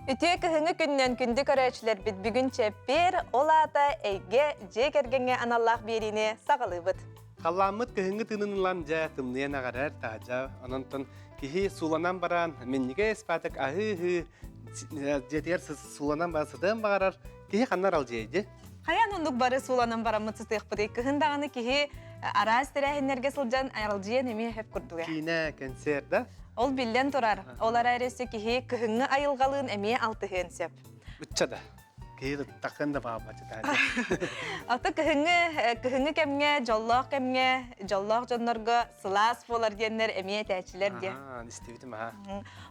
Үтүө кыһыҥҥы күнүнэн күндү көрөөччүлэрбит бүгүн чэппиэр, ол аата эйгэ дьиэ кэргэҥҥэ аналлаах биэриини саҕалыыбыт. Халлааммыт кыһыҥҥы тыынын ылан дьэ тымныйан аҕарар таһдьа. Онон киһи сууланан баран минньигэс испаатык аһыы-аһыы дьиэтигэр сууланан баран сытыан баҕарар киһи ханна аралдьыйай дии? Хайаан оннук бары сууланан бараммыт сытыахпытый? Кыһын даҕаны киһи араас тэрээһиннэргэ сылдьан аралдьыйан эмиэ сөп курдуга. Киинэ, кэнсиэр да? Ол биллэн турар, ол эрээри өссө киһи кыһыҥҥы айылҕалыын эмиэ алтыһыан сөп. Ычча да. Киһи тахын да баабат Ото кыһыҥҥы кыһыҥҥы кэмҥэ, дьоллоох кэмҥэ, дьоллоох дьоннорго сылаас буолар диэннэр эмиэ этээччилэр диэ. Истибитим аха.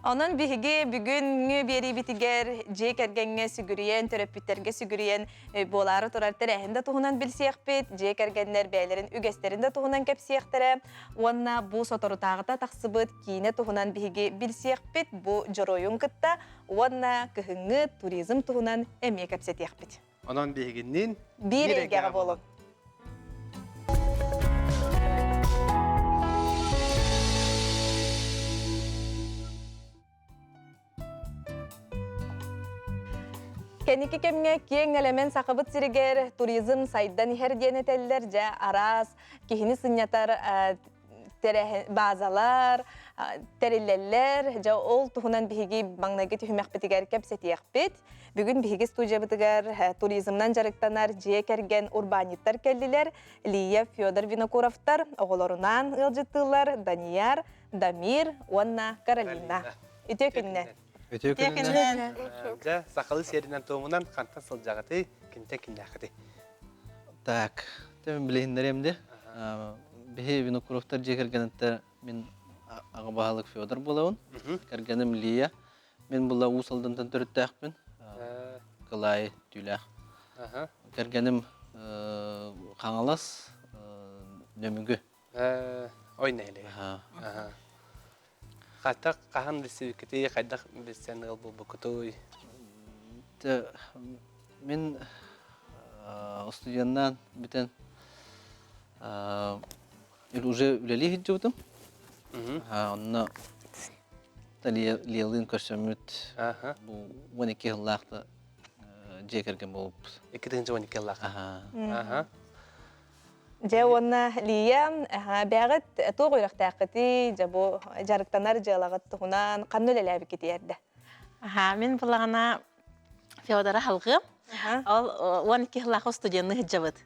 Онон биһиги бүгүҥҥү биэриибитигэр дьиэ кэргэҥҥэ сүгүрүйэн, төрөппүттэргэ сүгүрүйэн буолаары турар тэрээһин да туһунан билсиэхпит, дьиэ кэргэннэр бэйэлэрин үгэстэрин да туһунан кэпсиэхтэрэ уонна бу соторутааҕыта тахсыбыт киинэ туһунан биһиги билсиэхпит, бу дьоруойун кытта уонна кыһыҥҥы туризм туһунан эмиэ кэпсэтиэхпит. Онон биһигинниин биир эйгэҕэ буолуҥ. Кэнники кэмҥэ киэҥ нэлэмэн Сахабыт сиригэр туризм сайдан иһэр диэн этэллэр. Дьэ, араас киһини сынньатар баазалар тэриллэллэр. Дьэ, ол туһунан биһиги маҥнайгы түһүмэхпитигэр кэпсэтиэхпит. Бүгүн биһиги студиябытыгар туризмнан дьарыктанар дьиэ кэргэн урбаанньыттар кэллилэр. Лия, Федор Винокуровтар оҕолорунаан ыалдьыттыыллар Данияр, Дамир уонна Каролина. Үтүө күннэн. Үтүө күнүнэн. Дьэ, сахалыы сиэринэн туомунан хантан сылдьаҕытый, кимтэн кимнээххитий? Так, тем билиһиннэриэм де. Биһи Винокуровтар дьиэ кэргэниттэр мин аҕа баһылык Федор буолабын. Кэргэним Лия. Мин була Уус Алдантан төрүттээхпин. Кылаайы Түүлээх. Кэргэним Хаҥалас Нөмүгү. Ой нэһилиэгэ. Хата хаһан билсибиккитий, хайдах билсэн ыал буолбуккутуй? Мин студеннаан бүтэн уже үлэлии сылдьыбытым. Онно Лиялыын көрсөммүт бу 12 сыллаахта дьиэ кэргэн буолбуппут. 2012 сыллаах. Аха. Дьэ уонна Лия, бэҕит туох үөрэхтээххитий, дьэ бу дьарыктанар дьыалаҕыт туһунан ханна үлэлээбиккитий эрдэ? Аха, мин булаҕына Феодора Халгым. Ол 12 сыллаах студенны сылдьабыт.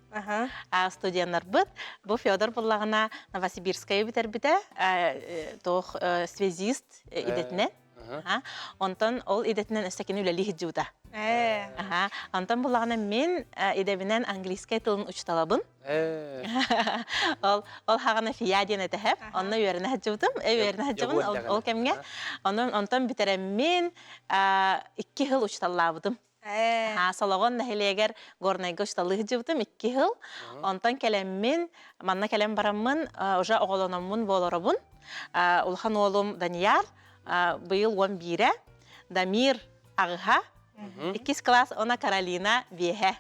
Студеннарбыт. Бу Федор буллаҕына Новосибирскайы бүтэрбитэ, туох связист идэтинэн. Онтон ол идэтинэн өссө кини үлэлии сылдьыбыта. Онтон буллаҕына мин идэбинэн английскай тылын учуталабын. Ол ол хаҕана фия диэн этэһэп. Онно үөрэнэ сылдьыбытым. Үөрэнэ сылдьабын ол кэмҥэ. Онон онтон бүтэрэммин икки сыл учуталлаабытым. Солоҕон нэһилиэгэр Горнайга учуталлыы сылдьыбытым икки сыл. Онтон кэлэммин, манна кэлэн бараммын, уже оҕолономмун буолоробун. Улахан уолум Данияр быйыл 11-э, Дамир аҕыһа, иккис класс она Каролина биэһэ.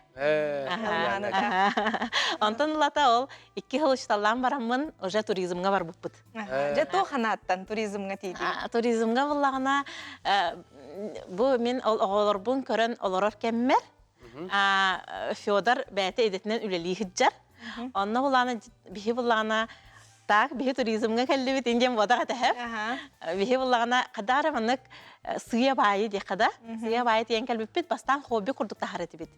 Онтон ылата ол икки сыл учуталлаан бараммын уже туризмҥа барбыппыт. Дьэ туох ханааттан туризмҥа тиийдиҥ? Туризмҥа буллаҕына бу мин ол оҕолорбун көрөн олорор кэммэр Федор бэйэтэ идэтинэн үлэлии сылдьар. Онно булаана биһи буллаҕына так биһи туризмҥа кэллибит индиэн буотах этэһэр. Биһи буллаҕына хадаара маннык сыа баайы диэххэ да сыа баайы тиийэн кэлбиппит бастаан хобби курдук таһар этибит.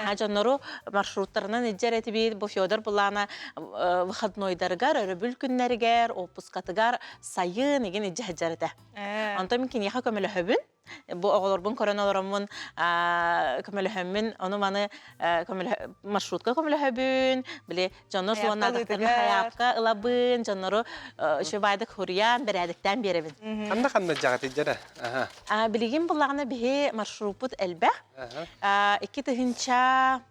Аха дьоннору маршруттарынан илдьэр этибит. Бу Федор буллаҕына выходнойдарыгар, өрөбүл күннэригэр, отпускатыгар сайын игин илдьэ сылдьар этэ. Онтон мин киниэхэ көмөлөһөбүн. Бу оҕолорбун көрөн олороммун көмөлөһөммүн, ону-маны маршрутка көмөлөһөбүн, били дьоннор суоннаатахтарына хайаапка ылабын, дьоннору үчүгэйдик хуруйан, бэрээдэктээн биэрэбин. Ханна-ханна дьаҕатый дьара? Билигин буллаҕына биһи маршруппут элбэх. 2000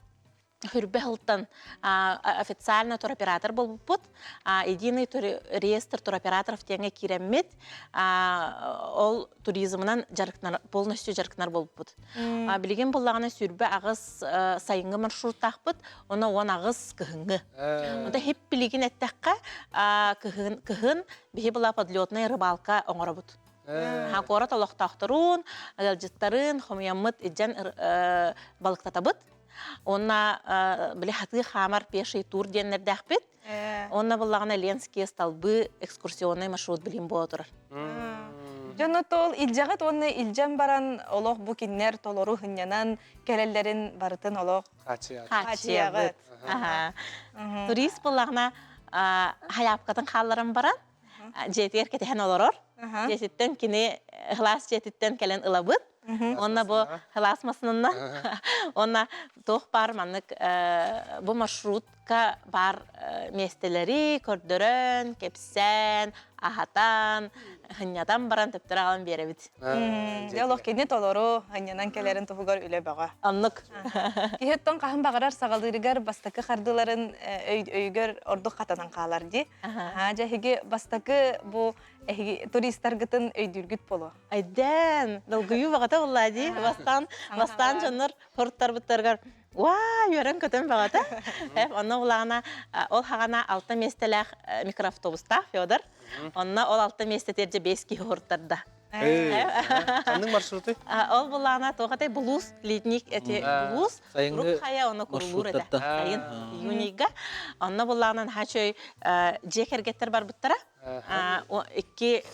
Хүрбэ сылтан официально туроператор буолбуппут. Единый реестр туроператоров диэҥҥэ киирэммит, ол туризмынан дьарыктанар, полностью дьарыктанар буолбуппут. Билигин буллаҕына 28 сайыҥҥы маршруттаахпыт, уонна 18 кыһыҥҥы. Онто хип билигин эттэххэ, кыһын, кыһын биһи была подлетная рыбалка оҥоробут. Ха куорат олохтоохторун, ыалдьыттарын хомуйаммыт илдьэн балыктатабыт. Уонна били хатыы хаамар пеший тур диэннэрдээхпит. Онно буллаҕына Ленские столбы экскурсионный маршрут билим буола турар. Дьону тол илдьэҕит уонна илдьэн баран олох бу киннэр толору хынньанан кэлэллэрин барытын олох хааччыйабыт. Турист буллаҕына хайаапкатын хаалларан баран дьиэтигэр кэтэһэн олорор. Дьиэтиттэн кини кылаас дьиэтиттэн кэлэн ылабыт. Уонна бу кылаас масынанна. Уонна туох баар маннык бу маршрутка баар миэстэлэри көрдөрөн, кэпсээн, аһатан, хынньатан баран төптөрө аҕалан биэрэбит. Дьэ олох кини толору хынньанан кэлэрин туһугар үлэ бөҕө. Оннук. Киһи оттон хаһан баҕарар саҕалыырыгар бастакы хардыыларын өйүгэр ордук хатанан хаалар дии. Аа, дьэ эһиги бастакы бу эһиги туристаргытын өйдүүргүт буолуо. Айдэн, долгуйуу баҕата буолла дии. Бастаан, бастаан дьоннор хоруттарбыттарыгар уаа, үөрэн-көтөн баҕата. Онно булаҕына ол хаҕана алта миэстэлээх микроавтобустаах Федор. Онно ол алта миэстэтигэр дьэ биэс киһи хоруттарда. Ханнык маршруты? Ол булаана туох этэй булуус ледник эти булуус Сайыҥҥы хайа ону курулуур этэ. маршруттарда. Сайын июньга. Онно булаанан хачой дьиэ кэргэттэр барбыттара. Икки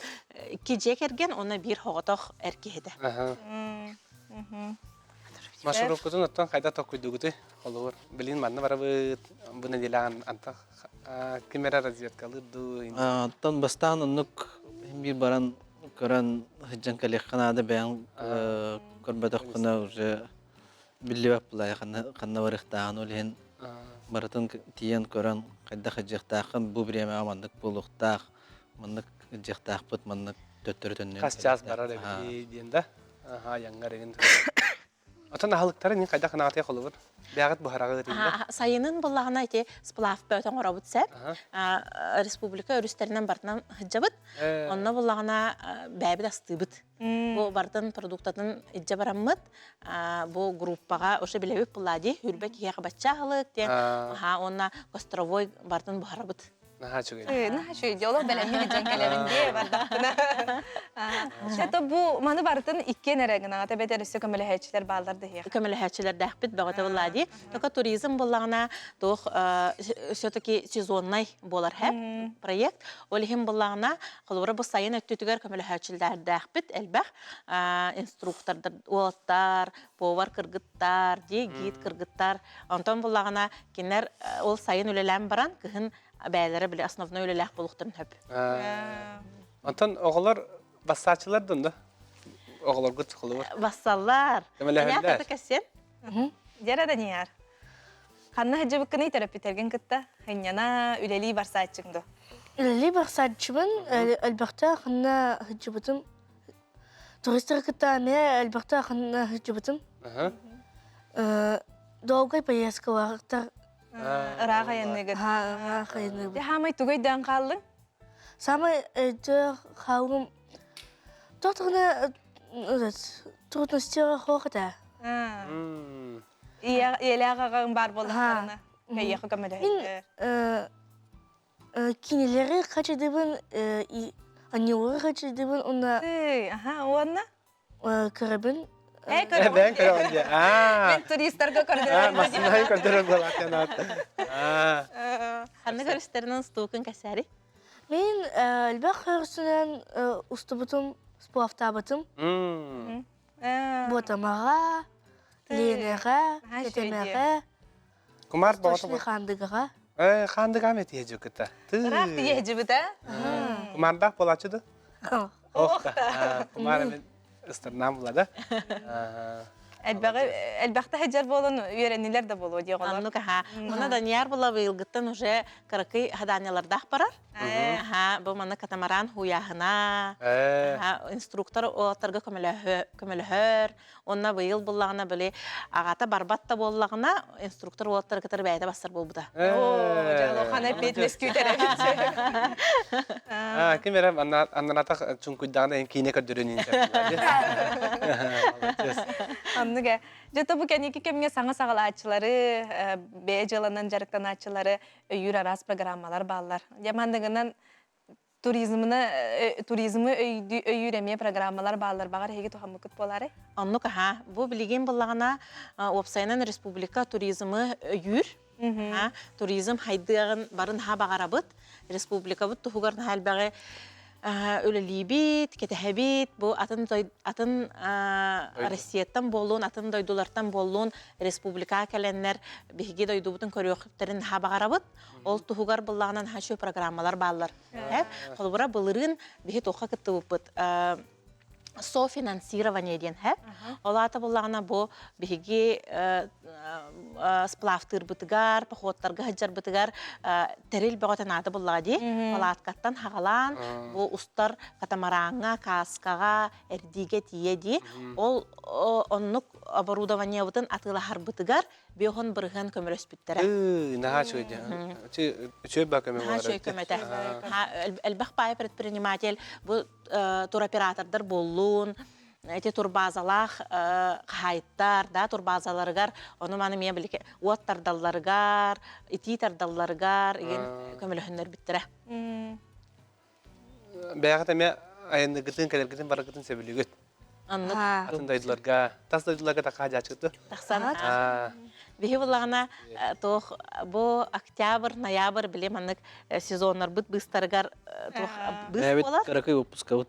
икки дьиэ кэргэн уонна биир хоҕотох эр киһитэ. Маршруккутун оттон хайда токкуйдугутуй? Холобур, билин манна барабыт, бу нэдиэлэҕин антах ким эрэ разведкалыыр дуу? Оттон бастаан оннук биир баран көрөн сылдьан кэлиэххэ наада бэйэҥ көрбөтөххүнэ уже биллибэт былай ханна ханна барыахтааҕын ол иһин барытын тиийэн көрөн хайдах сылдьыахтааххын бу бириэмэҕэ маннык буолуохтаах маннык сылдьыахтаахпыт маннык төттөрү төннүөн Хас чаас барар эбитий диэн да айаҥҥар эҥин Отон аһылыктары мин хайдах анаатый холобур? Бэҕит буһараҕы ытыйда. Сайынын буллаҕына ити сплав бөтөн оҥоробут сеп. Республика өрүстэринэн барытынан сылдьабыт. Онно буллаҕына бэйэбит астыыбыт. Бу барытын продуктатын илдьэ бараммыт. Бу группаҕа уже билэбит булла дии. Хүрбэ киһиэхэ бачча аһылык диэн. Уонна костровой барытын буһарабыт. Наһаа үчүгэй. Наһаа үчүгэй. Дьоло бэлэмҥин илдьэн кэлэбин дии бардахпына. Это бу маны барытын иккиэн эрэ гынаҕыт эбэтэр өссө көмөлөһөөччүлэр бааллар да иһиэх. Көмөлөһөөччүлэрдээхпит бөҕөтө буоллаа дии. Только туризм буоллаҕына туох все-таки сезоннай буолар һэ проект. Ол иһин буоллаҕына холобура бу сайын өттүтүгэр көмөлөһөөччүлэрдээхпит элбэх инструктордар уолаттар, повар кыргыттар, дии гид кыргыттар. Онтон буллаҕына кинилэр ол сайын үлэлээн баран кыһын бэйэлэрэ били основной үлэлээх буолуохтарын сөп. Онтон оҕолор бассааччылар дунда? Оҕолоргут холобур. Бассаллар. Көмөлөһөллөр. Кэссен. Дьэрэ Данияр. Ханна сылдьыбыккыный төрөппүттэргин кытта хынньана үлэлии барсааччыҥ дуо? Үлэлии барсааччыбын элбэхтэ ханна сылдьыбытым Туристары кытта эмиэ элбэхтэ ханна сылдьыбытым. Долгай поездкалаахтар. Ыраах айанныгыт. Ыраах айанныыбыт. Дьэ, хаамай тугу өйдөөн хааллыҥ? Самай өйдөөх хааллым. Тотоҕуна трудностьга хоох этэ. Ийэлээх аҕаҥ баар буоллахтарына, эйиэхэ көмөлөһөллөр. Кинилэри хачыдыбын, анньылары хачыдыбын уонна Аха, уонна? көрөбүн. Э, көрөбүн. Бэйэҥ көрөҕүн дии. Мен туристарга көрдөрөбүн. Массыынайы көрдөрөр буолааттан Ханнык өрүстэринэн устуукун кэсээри? Мин элбэх өрүсүнэн устубутум, сплавтаабытым. Буотамаҕа, Ленэҕэ, Кэтэмэҕэ, Кумаар Точный хаандыгаҕа. Э, хаандыгаам этиэ дьукута. Ыраах тиийэ дьыбыта. Кумаардаах буолааччы да? Охта. Кумаар эми ыстарнаан булада. Элбэҕи элбэхтэ сылдьар буолан үөрэннилэр да буолуо дии оҕолор. Оннук аха. Онно Данияр була быйылгыттан уже кыракый хадаанньалардаах барар. Аха, бу манна катамаран хуяһына, инструктор уолаттарга көмөлөһөр. Онно быйыл буллаҕына били аҕата барбат да буоллаҕына инструктор уолаттары кытары бэйэтэ бассар буолбута. Оо, дьэ улахан эппиэтинэс күүтэр эбит. Ким эрэ аннаратах чуҥкуйдаҕына эн киинэ көрдөрөн Оннук ээ. Дьэ то бу кэнники кэмҥэ саҥа саҕалааччылары, бэйэ дьыаланан дьарыктанааччылары өйүүр араас программалар бааллар. Дьэ манныгынан Туризмны туризмы өйүүр эмиэ программалар бааллар баҕар эһиги туһаммыккыт буолаарай? Оннук аха. Бу билигин буллаҕына уопсайынан республика туризмы өйүүр. Туризм хайдыаҕын барын наһаа баҕарабыт. Республикабыт туһугар наһаа элбэҕи үлэлиибит, кэтэһэбит. Бу атын атын Россияттан буоллун, атын дойдулартан буоллун республикаҕа кэлэннэр биһиги дойдубутун көрүөхтэрин наһаа баҕарабыт. Ол туһугар быллаҕынан наһаа үчүгэй программалар бааллар. Холобура, былырыын биһи туохха кыттыбыппыт софинансирование диэн һэ. Ол аата буллаҕына бу биһиги сплавтыырбытыгар, походтарга сылдьарбытыгар тэрил бөҕөтө наада буллаҕа дии. Палаткаттан хаҕалаан бу устар катамараҥҥа, кааскаҕа, эрдиигэ тиийэ дии. Ол оннук оборудованиебытын атыылаһарбытыгар биоһон бырыһыан көмөлөспүттэрэ. Наһаа үчүгэй Үчүгэй ба көмө Наһаа үчүгэй көмөтө. Элбэх баай предприниматель бу туроператордар буоллун, эти турбазалаах хаһаайыттар, да турбазаларыгар ону маны эмиэ били уот тардалларыгар, итии тардалларыгар игин көмөлөһүннэрбиттэрэ. Бэйэҕит эмиэ айанныгытын, кэлэргитин, бараргытын сөбүлүүгүт. Оннук. Атын дойдуларга, тас дойдуларга такаа дьаачыгыты. Тахсан. Биһи буллаҕына туох бу октябрь, ноябрь били маннык сезоннарбыт быыстарыгар туох быыс буолар. Кыракый выпускабыт.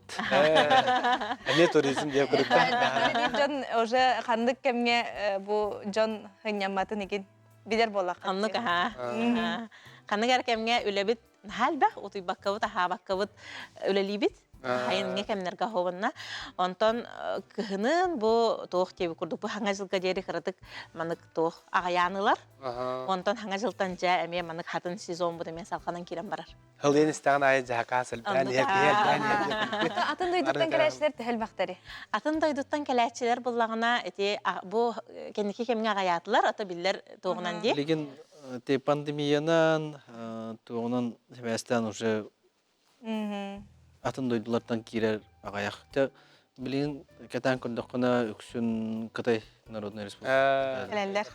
Эмиэ туризм диэн кырыкта. Дьон уже ханнык кэмҥэ бу дьон һынньамматын игин билэр буоллахха. Оннук аха. Ханнык эрэ кэмҥэ үлэбит наһаа элбэх, утуйбаккабыт, аһаабаккабыт үлэлиибит. Хайыҥҥа кэмнэргэ аһабынна. Онтон кыһынын бу туох диэби курдук бу хаҥа дьылга диэри кыратык манык туох аҕайаан ылар. Онтон хаҥа дьылтан дьэ эмиэ манык хатын сезон бут эмиэ салҕанан киирэн барар. Хылыйан истэҕин аайы дьаһакаас элбээн иһэр киһи элбээн иһэр. Атын дойдуттан кэлээччилэр төһө элбэхтэри? Атын дойдуттан кэлээччилэр буллаҕына ити бу кэнники кэмҥэ аҕайаатылар, ото биллэр туоҕунан дии. Билигин Те пандемиянан туоҕунан сибээстээн уже атын дойдулартан киирэр аҕайах. Те билигин кэтээн көрдөххүнэ үксүн Кытай Народнай Республиката. Кэлэллэр.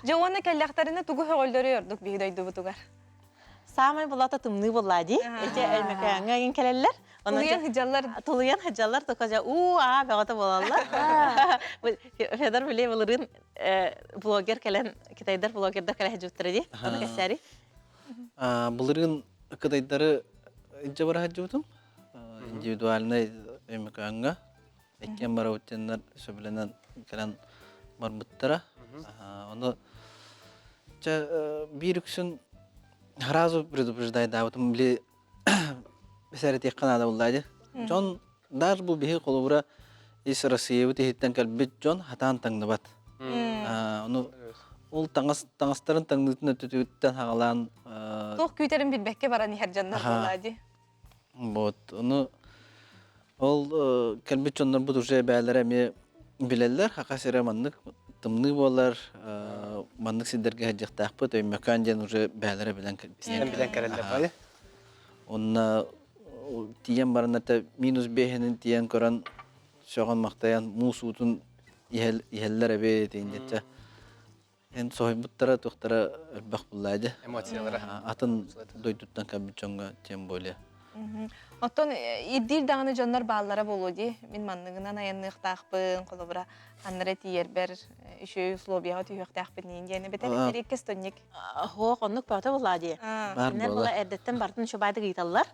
Дьэ уонна кэллэхтэринэ тугу сөҕөллөрүй ордук биһи дойдубутугар? Саамай булата тымныы буоллаа дии. Эти Өймөкөөҥҥө игин кэлэллэр. Тулуйан сыдьаллар. Тулуйан сыдьаллар, только дьэ уу-аа бөҕөтө буолаллар. Федор биле былырыын блогер кэлэн, китайдар блогердар кэлэ сылдьыбыттара дии. Ону кэсээри. Былырыын кытайдары илдьэ бара сылдьыбытым. Индивидуальнай Өймөкөөҥҥө. Иккиэн барабыттеннар сөбүлэнэн кэлэн барбыттара. Ону чэ биир үксүн сразу предупреждайдаабытым били сэрэтиэххэ наада буолла дии. Дьон даже бу биһи холобура ис Россиябыт иһиттэн кэлбит дьон хатаан таҥныбат. Ону ол таҥас таҥастарын таҥныытын өттүтүттэн хаҕалаан Туох күүтэрин билбэккэ баран иһэр дьоннор буолла дии. Вот ону ол кэлбит дьоннорбут уже бээлэрэ эмиэ билэллэр хака сирэ маннык тымныы буолар маннык сирдэргэ сылдьыахтаахпыт Өймөкөөн диэн уже бээлэрэ билэн билэн кэлэллэр бай. Онно тиийэн баран это минус биэһинин тиийэн көрөн сөҕөн-махтайан муус уутун иһэллэр эбит диэччэ. Эн соһуйбуттара туохтара элбэх буллаа дьэ. Эмоциялара. Атын дойдуттан кэлбит дьоҥҥо тем более. Оттон ирдиир даҕаны дьоннор бааллара буолуо дии. Мин манныгынан айанныахтаахпын, холобура, ханнара тиийэрбэр үчүгэй условияҕа түһүөхтээхпин диэн диэн эбэтэр эриэккэс тонник. Хоох, оннук бөҕөтө буоллаа дии. Кинилэр була эрдэттэн бартын үчүгэйдик ыйыталлар.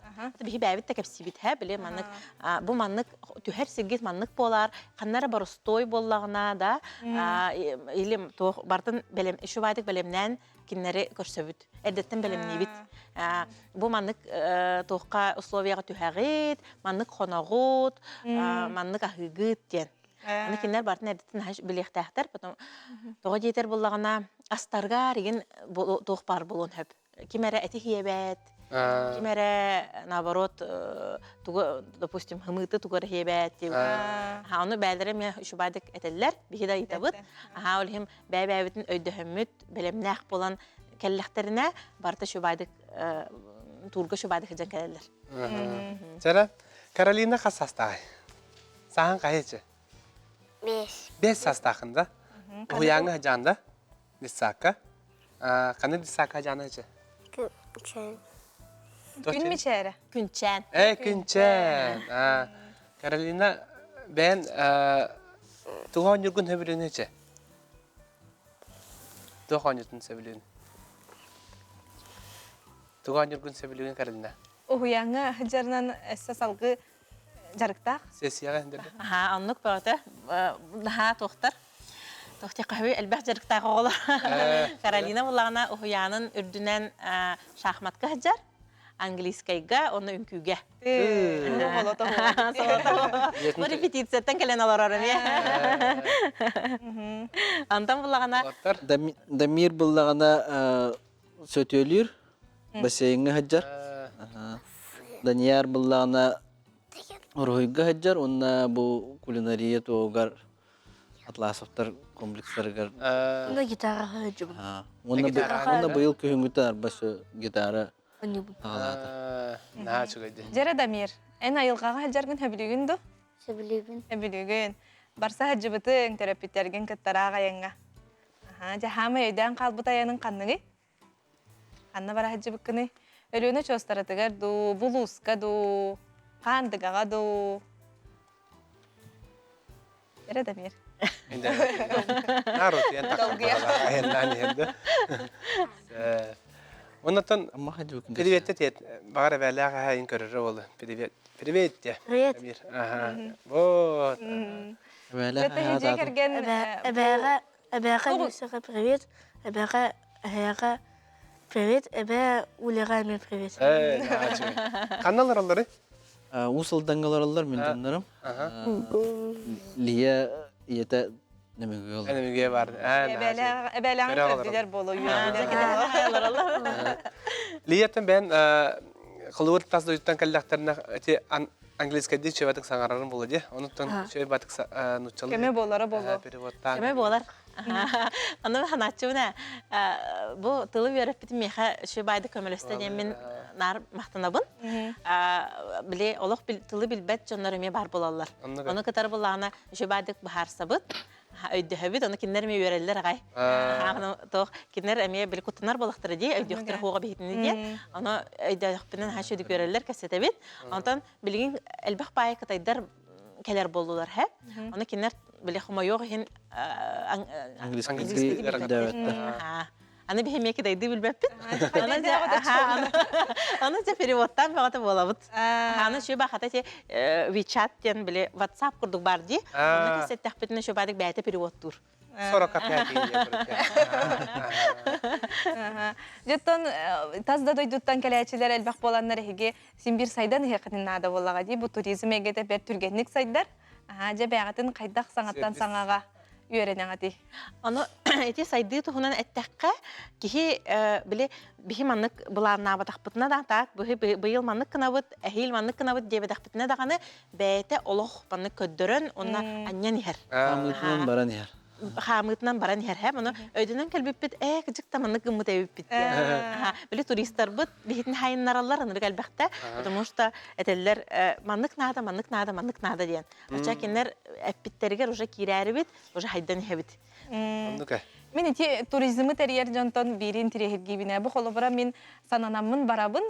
Биһи бэйэбит да кэпсиибит һэ, били маннык бу маннык түһэр сиргит маннык буолар, ханна эрэ боростуой буоллаҕына да или туох бартын бэлэм үчүгэйдик бэлэмнээн кинилэри көрсөбүт. Эрдэттэн бэлэмниибит. Бу маннык туохха условияҕа түһэҕит, маннык хоноҕут, маннык аһыыгыт диэн. Аны кинилэр бартын эрдэттэн наһаа билиэхтээхтэр, потом тоҕо диэтэр буоллаҕына астарга игин туох баар буолуон сөп. Ким эрэ эти хиэбэт, ким эрэ наоборот тугу допустим хымыыты тугу эрэ хиэбэт диэн. Аха ону бээлэрэ эмиэ үчүгэйдик этэллэр, биһи да ыйытабыт. Аха ол иһин бэйэ-бэйэбитин өйдөһөммүт, бэлэмнээх буолан кэллэхтэринэ барыта үчүгэйдик туурга үчүгэйдик сылдьан кэлэллэр. Чара, Каролина хас саастааҕый? Сааһын хайычы? Бес. Бес саастаахын да? Уһуйааҥҥа сылдьаҕын да? Детсадка? Ханна детсадка сылдьаҕын ычы? Күн. Күн мичээрэ. Күнчээн. Э, Күнчээн. Каролина, бэйэн туох оонньуургун сөбүлүүнүй чэ? Туох оонньуутун сөбүлүүн? Тугу оонньуургун сөбүлүүгүн Каролина? Уһуйааҥҥа сылдьарынан өссө салгыы дьарыктаах. Сессияҕа иһиндэрдэ. Аһаа, оннук бөҕөтө. Наһаа туохтар. Туохтиэххэ элбэх дьарыктаах оҕолор. Каролина буллаҕына уһуйаанын үрдүнэн шахматка сылдьар, английскайга уонна үҥкүүгэ. Бу репетицияттан кэлэн олорор эмиэ. Антон буллаҕына Дамир буллаҕына сөтүөлүүр, бассейҥҥа сылдьар. Данияр буллаҕына уруһуйга сылдьар уонна бу кулинария туһугар Атласовтар комплекстарыгар Уонна гитараҕа сылдьыбын. Уонна быйыл күһүҥҥүтэ арба гитара аҕалаата. Наһаа үчүгэй дии. Дьэрэ Дамир, эн айылҕаҕа сылдьаргын сөбүлүүгүн дуу? Сөбүлүүбүн. Сөбүлүүгүн. Барса сылдьыбытыҥ, төрөппүттэргин кыттараах айаҥҥа. Аһаа, дьэ хаамай өйдөөн хаалбыт айаныҥ ханныгый? Ханна бара сылдьыбыккыный? Өлүөнэ чуостаратыгар дуу, Булууска дуу, Хаандыгаҕа дуу? Эрэ Дамир. Народ диэн айаннаан иһэн да. Оннотон привет тиэт баҕар эбээлээх аһайын көрөрө буолу. Привет. Привет те. Привет. Дамир. Ага. Вот. Эбээлээх Дьиэ кэргэн Эбээҕэ эбээҕэ Люсяҕа привет, эбээҕэ эһээҕэ привет, эбээ Уляҕа эмиэ привет. Ханна олороллорый? Уус Алдаҥҥа олороллор мин дьоннорум. Лия ийэтэ Нөмүгү олорор. Нөмүгү бар. Эбээлээҕин көрдүлэр буолуо үөрдүлэр. Лияттан бэйэн холобур тас дойдуттан кэллэхтэринэ ити английскайдыы үчүгэй саҥарарын буолуо дии. Онуттан үчүгэй батык нууччалыы Көмө буолара буолуо. Переводтаан. Көмө буолар. Аны ханааччыбын бу тылы үөрэппитим миэхэ үчүгэй баайды көмөлөстө диэммин наар махтанабын. Били олох тылы билбэт дьоннор эмиэ баар буолаллар. Ону кытары буллаҕына үчүгэй баайдык быһаарсабыт. Өйдөһөбүт, ону кинилэр эмиэ үөрэллэр аҕай. Туох кинилэр эмиэ били куттанар буолахтара дии, өйдүөхтэрэ хуоҕа биһитини диэн. Ону өйдөөхпүнэн хаһан үчүгүйдүк үөрэллэр, кэпсэтэбит. Онтон билигин элбэх баайы кытайдар кэлэр буоллулар һэ. Ону кинилэр били хомойуох иһин английский билбэттэр. Аны биһи эмиэ кытайдыы билбэппит. Аны дьэ переводтаан бөҕөтө буолабыт. Аны үчүгэй баахата ти WeChat диэн били WhatsApp курдук бар дии. Онно кэпсэттэхпитинэ үчүгэй баадык бэйэтэ переводтуур. 45 Дьоттон тас да дойдуттан кэлээччилэр элбэх буоланнар эһиги син биир сайдан иһиэххитин наада буоллаҕа дии. Бу туризм эйгэтэ бэрт түргэнник сайдар. Аһаа, дьэ бэйэҕитин хайдах саҥаттан саҥаҕа үөрэнэҕитий? Ону ити сайдыы туһунан эттэххэ, киһи били биһи маннык былааннаабатахпытына да таак быйыл маннык гынабыт, эһиил маннык гынабыт диэбэтэхпитинэ даҕаны бэйэтэ олох маннык көрдөрөн уонна анньан иһэр. Хаамыытынан баран иһэр. Хаамыытынан баран иһэр. Һэ, ону өйдөнөн кэлбиппит, ээ, кыдьык да маннык гыммыт эбиппит диэн. Били туристарбыт биһитин хайыннараллар ынырык элбэхтэ, потому что этэллэр маннык наада, маннык наада, маннык наада диэн. Оччо кинилэр эппиттэригэр уже киирээрибит, уже хайдан иһэбит. Оннук ээ. Мин ити туризмы тэрийэр дьонтон биири интириэһиргиибинэ. Бу холобура мин сананаммын барабын,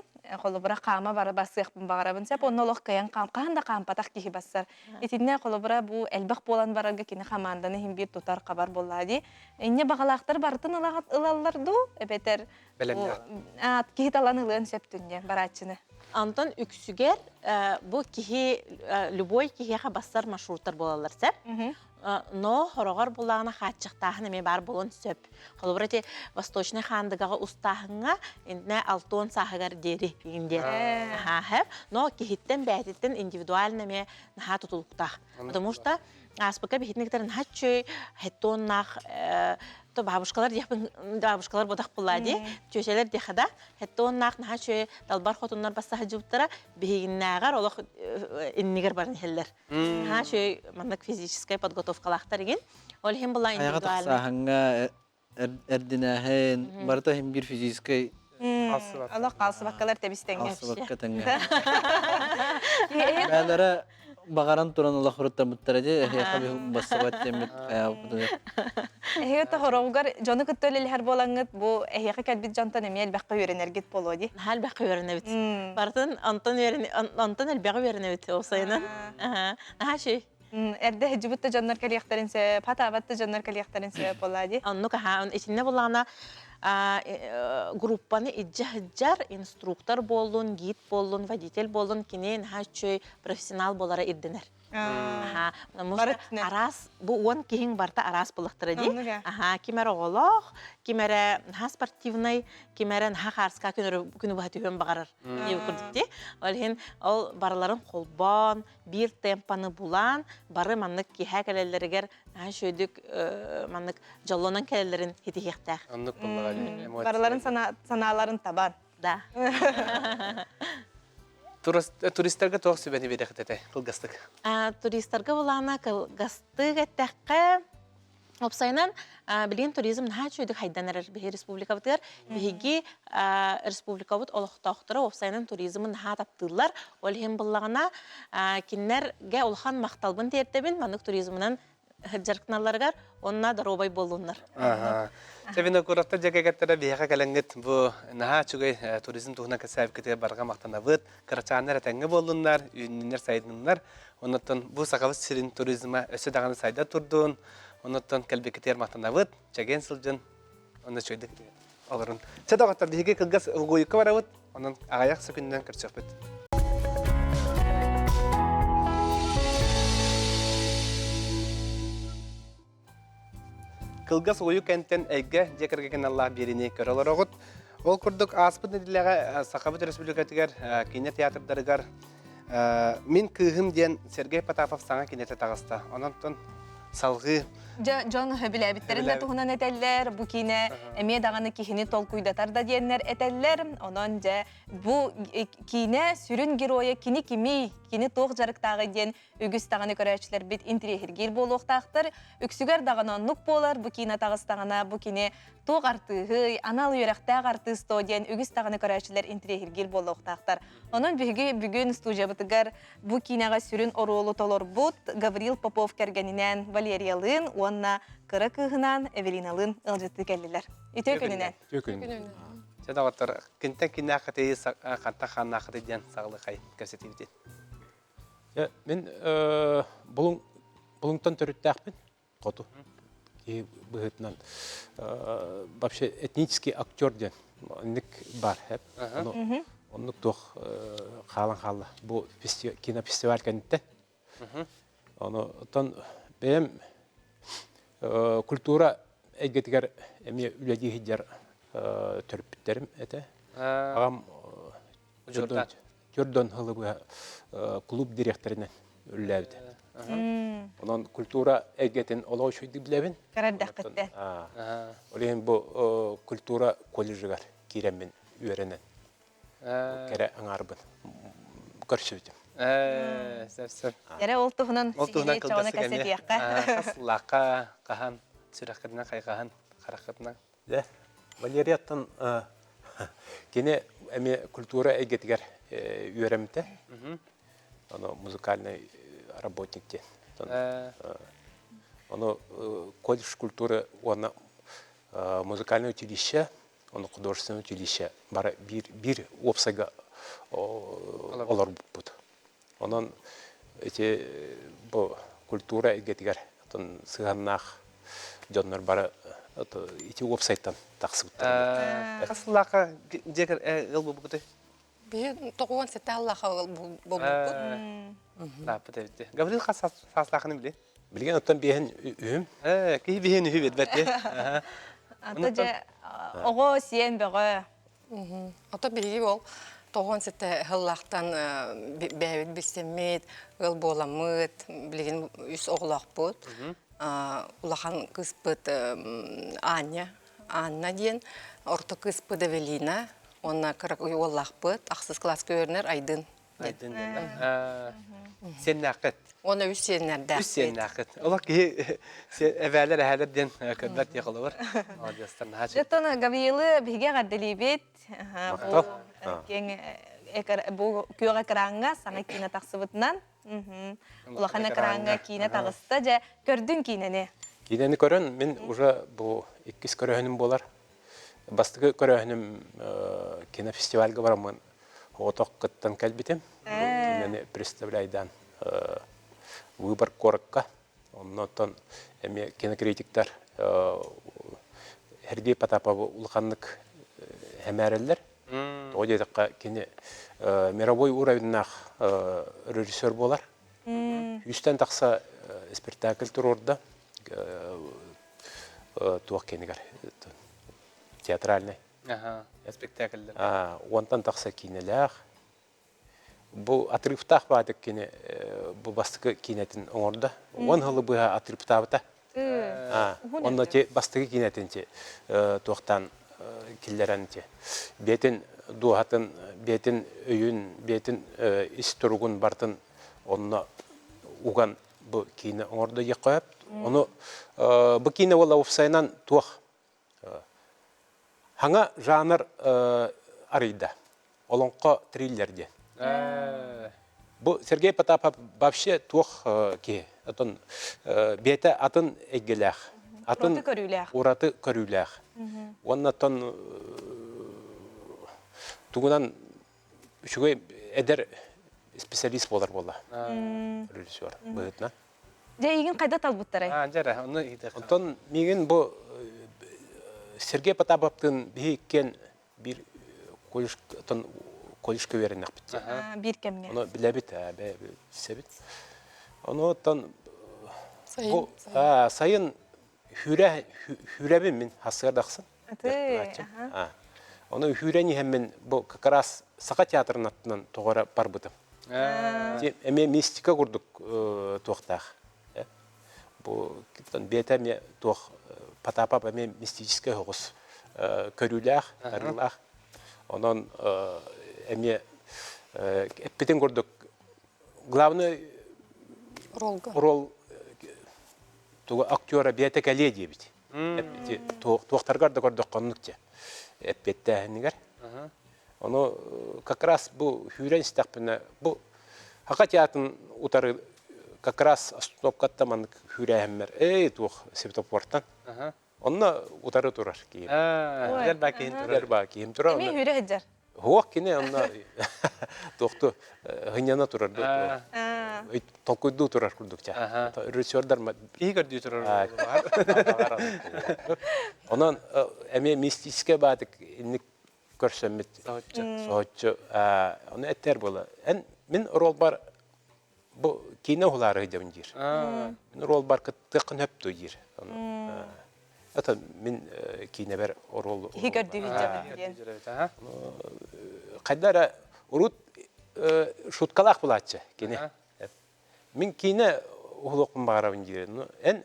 холобура хаама бара бассыахпын баҕарабын сөп, онно олох кыайан хаам, хаһан да хаампатах киһи бассар. Итиннэ холобура бу элбэх буолан барарга кини хамаанданы иһин биир тутар хабар буоллаа дии. Инньэ баҕалаахтар барытын ылаллар дуу, эбэтэр Бэлэмнээх. киһи талан ылыан сөп түнньэ барааччыны. Онтон үксүгэр бу киһи любой киһиэхэ бассар маршруттар буолаллар сөп. Но хороҕор буллаҕына хааччахтааһын эмиэ баар буолуон сөп. Холобура ити Восточный Хаандыгаҕа устааһыҥҥа иннэ алтуон сааһыгар диэри диэн. Но киһиттэн бэйэтиттэн индивидуально эмиэ наһаа тутулуктаах. Потому что ааспыкка биһитини кытары наһаа үчүгэй хеттуоннаах то бабушкалар диэхпин бабушкалар бодах буллаа дии чүөчэлэр диэхэ да хеттуоннаах наһаа үчүгэй далбар хотуннар бассаһыдьыбыттара биһигиннээҕэр олох иннигэр баран иһэллэр. Наһаа үчүгэй маннык физическай подготовкалаахтар игин. Ол иһин була Айаҕа тахсааһыҥҥа эрдинээһин барыта иһин биир физическэй Олох хаалсыбаккалар тэбистэҥҥэ. Хаалсыбакка тэҥҥэ. Бээлэрэ Баҕаран туран олох уруттаммыттара дии, эһиэхэ бассыбат диэммит хайаабытыгар. Эһиги тоһороҕугар дьону кытта үлэлэһэр буолаҥҥыт, бу эһиэхэ кэлбит дьонтон эмиэ элбэххэ үөрэнэргит буолуо дии. Наһаа элбэххэ үөрэнэбит. Барытын онтон үөрэн онтон элбэҕи үөрэнэбит уопсайынан. Наһаа үчүгэй. Эрдэ сылдьыбыт да дьоннор кэлиэхтэрин сөп, хатаабат да дьоннор кэлиэхтэрин сөп буолаа дии. Оннук аһаа, итиннэ буллаҕына группаны илдьэ сылдьар инструктор буоллун, гид буоллун, водитель буоллун, кини наһаа үчүгэй профессионал буолара ирдэнэр. Аха, потому что араас бу уон киһиҥ барыта араас буоллахтара дии. Аха, ким эрэ оҕолоох, ким эрэ наһаа спортивнай, ким эрэ наһаа хаарыска күнү быһа түһүөн баҕарар диэбит курдук дии. Ол иһин ол барыларын холбоон, биир темпаны булан, бары маннык киэһэ кэлэллэригэр наһаа үчүгэйдик маннык дьоллонон кэлэллэрин ситиһиэхтээх. Оннук буоллаҕа дии. Барыларын санааларын табан. Да. Туристарга туох сүбэни биэрэхит этэй кылгастык? Туристарга булаана кылгастык эттэххэ, Уопсайынан, билигин туризм наһаа үчүгэйдик хайдан эрэр биһи республикабытыгар. Биһиги республикабыт олохтоохторо уопсайынан туризмы наһаа таптыыллар. Ол иһин буллаҕына, кинилэргэ улахан махталбын тиэрдэбин маннык туризмынан дьарыктаналларыгар уонна доруобай буоллуннар. Чэ, Винокуровтар дьэ кэргэттэрэ биһиэхэ кэлэҥҥит бу наһаа үчүгэй туризм туһунан кэпсээбиккитигэр барҕа махтанабыт. Кырачааннар этэҥҥэ буоллуннар, үүннүннэр, сайынныннар. Оннуттан бу Сахабыт сирин туризма өссө даҕаны сайда турдун. Оннуттан кэлбиккитигэр махтанабыт. Чэгиэн сылдьын. Онно үчүгэйдик олорун. Чэ, доҕоттор, биһиги кылгас угуйукка барабыт. Онон аҕыйах сөкүннэн көрсүөхпүт. Кылгас угуйук кэнтэн эйгэ дьиэ кэргэн аналлаах биэриини көрө олороҕут. Ол курдук ааспыт нэдиэлэҕэ Сахабыт Республикатыгар киинэ театрдарыгар Мин кыыһым диэн Сергей Потапов саҥа кинэтэ таҕыста. Онон салҕыы Дьон билээбиттэрин да туһунан этэллэр, бу киинэ эмиэ даҕаны киһини толкуйдатар да диэннэр этэллэр. Онон дьэ бу киинэ сүрүн геройа кини кимий, кини туох дьарыктааҕый диэн үгүс даҕаны көрөөччүлэрбит интириэһиргиир буолуохтаахтар. Үксүгэр даҕаны оннук буолар, бу киинэ таҕыстаҕына, бу кини туох артыыһый, анал үөрэхтээх артыыс дуо диэн үгүс даҕаны көрөөччүлэр интириэһиргиир буолуохтаахтар. Онон биһиги бүгүн студиябытыгар бу киинэҕэ сүрүн оруолу толорбут Гаврил Попов кэргэнинээн Валериялыын уонна кыра кыыһынаан Эвелиналыын ыалдьыттыы кэллилэр. Үтүө күнүнэн! Үтүө күнүнэн! Чэ доҕоттор, кинтэн киннээххитий, хантан хааннааххытый диэн саҕалыхай кэпсэтиибитин. Мин булуҥ булуҥтан төрүттээхпин хоту киһи быһыытынан вообще этнический актер диэн оннук баар эп оннук туох хаалан хаалла бу кинофестиваль кэнниттэн ону оттон бэйэм культура эйгэтигэр эмиэ үлэлии сылдьар төрөппүттэрим этэ аҕам Төрдөн сылы быһа клуб дириэктэринэн үлэлээбитэ. Онон культура эйгэтин олох үчүгэйдик билэбин. Кэрэрдэххиттэн. Ол иһин бу культура колледжыгар киирэммин үөрэнэн кэрэ аҥаарбын көрсүбүтүм. Сөп сөп. Эрэ ол туһунан Ол туһунан сиһилии чоҕуна кылгастык эмиэ. кэпсэтиэххэ. Хас лаахха хаһан сүрэххитинэн хайҕаһан хараххытынан Дьэ, Валерияттан кини эмиэ культура эйгэтигэр үөрэммитэ. Ону музыкальный работник диэн. Ону колледж культуры уонна музыкальное училище, ону художественное училище бары биир биир уопсайга олорбуппут. Онон ити бу культура эйгэтигэр сыһыаннаах дьоннор бары ити уопсайтан тахсыбыттар. Хас сыллаахха дьиэ ыал буолбуккутуй? Биһи 97 сыллаахха ыал буолбуппут. Лааппыт эбит. Гаврил хас сааслаахыны били? Билигин оттон биэһин үһүм. Киһи биэһин үһү билбэт дии. Ата дьэ оҕо сиэн бөҕө. Ото биһиги ол тоҕуон сэтэ сыллаахтан бэйэбит билсэммит, ыал буоламмыт, билигин үс оҕолоохпут. Улахан кыыспыт Аня, Анна диэн, орто кыыспыт Эвелина, уонна кыра уоллаахпыт, ахсыс кылааска үөрэнэр Айдын. Айдын диэн. Сиэннээххит. Уонна үс сиэннэрдээх. Үс сиэннээххит. Олох киһи эбээлэр эһээлэр диэн көрбөт диэх олобор. Молодецтар наһаа Оттон Гавриилы биһиги эҕэрдэлиибит. Бу киэҥ бу күөх экраҥҥа саҥа киинэ тахсыбытынан. Улахан экраҥҥа киинэ таҕыста дьэ көрдүн киинэни. Киинэни көрөн мин уже бу иккис көрөөһүнүм буолар. Бастакы көрөөһүнүм кинофестивальга бараммын оҕотох кыттан кэлбитим. Киинэни представляйдаан Выбор куоракка. Оннотон эмиэ кинокритиктар Сергей Потаповы улаханнык хэмээрэллэр. Тоҕо диэтэххэ, кини мировой уровеннаах режиссер буолар. Үстэн тахса спектакль туруорда туох кэнигэр театральный. Спектакльдер. Уонтан тахса киинэлээх. Бу отрывтаах баатык кини бу бастакы киинэтин оҥордо. Уон сылы быһа отрывтаабыта. Онно ти бастакы киинэтин ти туохтан киллэрэн ти бэйэтин дууһатын, бэйэтин өйүн, бэйэтин ис туругун бартын онно уган бу киинэ оҥордо диэххэ сөп. Ону бу киинэ уола уопсайынан туох Хаҥа жанр арыйда. Олоҥхо триллер диэн. Бу Сергей Потапов вообще туох киһи? Атын бэйэтэ атын эйгэлээх. Атын ураты көрүүлээх. Ураты көрүүлээх. Уонна оттон тугунан үчүгэй эдэр специалист буолар буолла режиссер быһыытынан. Дьэ, эйигин хайда талбыттарай? Аа, дьэ эрэ, онно иһитэх. Онтон миигин бу Сергей Потаповтыын биһи иккиэн биир колледж колледжка үөрэннэхпит дии. Биир кэмҥэ. Ону билэбит, билсэбит. Ону оттон бу сайын хүүрэ хүүрэбин мин хасыар ахсын. Ону хүүрэн иһэммин бу как раз Саха театрын аттынан тоҕо эрэ барбытым. Эмиэ мистика курдук туохтаах. Бу бэйэтэ эмиэ туох Потапов эмиэ мистическэй соҕус көрүүлээх, арыылаах. Онон эмиэ эппитин курдук главный ролл тугу актера бэйэтэ кэлиэ диэбит. Туохтаргар да көрдөххө оннук дьэ эппиэттээһинигэр. Ону как раз бу сүүрэн истэхпинэ бу Хака театрын утары как раз остановкаттан маннык сүүрээһиммэр эй туох светофортан онно утары турар киһим. Эдэр баа киһим турар. Эдэр баа киһим турар. Эмиэ сүүрэ сылдьар. Суох кини онно туохту хынньана турар толкуйдуу турар курдук ча. Режиссердар Киһи көрдүү турар. Онон эмиэ мистическэй баатык инник көрсөммүт соһуччу ону эттэр буола. Эн мин ролбар бу киинэ уһулаары сылдьабын диир. Мин ролбар кыттыаххын сөп диир. Это мин киинэбэр оруол Киһи көрдүү сылдьабын диэн. Хайда эрэ урут шуткалаах булааччы кини. Мин киинэ уһулуохпун баҕарабын диир. Эн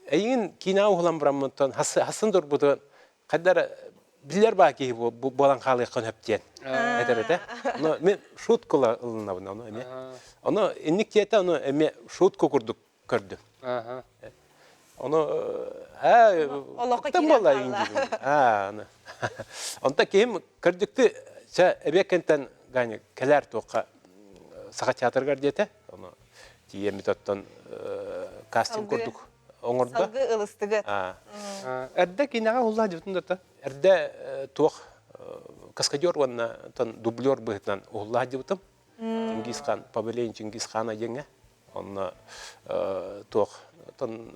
эйигин киинэҕэ уһулан бараммыттан хасын турбутун хайда эрэ биллэр баа киһи буолан хаалыаххын сөп диэн этэр этэ. Но мен шуткала ылынабын ону эмиэ. Ону инник диэтэ ону эмиэ шутка курдук көрдүм. Ону ээ Олоххо киирэн хаалла. Онто киһим кырдьыкты чэ эбиэккэнтэн Ганя кэлээр туохха Саха театрыгар диэтэ. Ону тиийэммит оттон кастинг курдук оҥордо. Салгыы ылыстыгыт. Эрдэ киинэҕэ уһуллаа дьыбытын да Эрдэ туох каскадер уонна дублер быһыытынан уһуллаа дьыбытым. Чингис хан, Павелин Чингис хана диэҥҥэ. Онно туох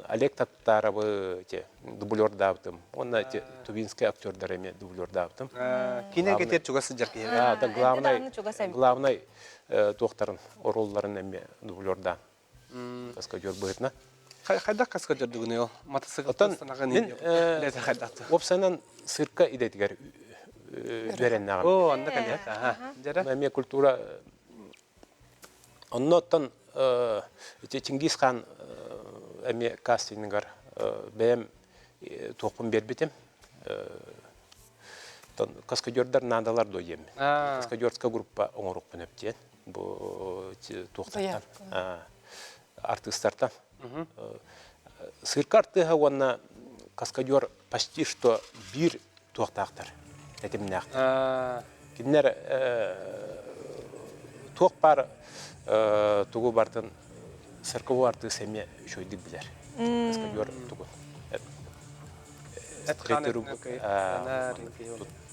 Олег Таттаровы те дублердаабытым. Уонна эти тувинскай актердар эмиэ дублердаабытым. Киинэ кетер чугас сылдьар киһи. Да, главный главный туохтарын оруолларын эмиэ дублердаан. Каскадер быһытына. Хайдах каскадердугуный ол? Мотоциклтан Мин уопсайынан цирка идэтигэр үөрэннэҕим. О, онно кэлиэт. Аха. Эмиэ культура Онно оттон ити Чингис хаан эмиэ кастингыгар бэйэм туохпун биэрбитим. Каскадердар наадалар дуо диэммин. Каскадерская группа оҥоруохпун сөп диэн. Бу туохтартан артыыстартан. Цирка артыыһа уонна каскадер почти что биир туохтаахтар, тэтимнээхтэр. Кинилэр Туох баар тугу бартын цирковой артыыс эмиэ үчүгэйдик билэр. Каскадер тугун.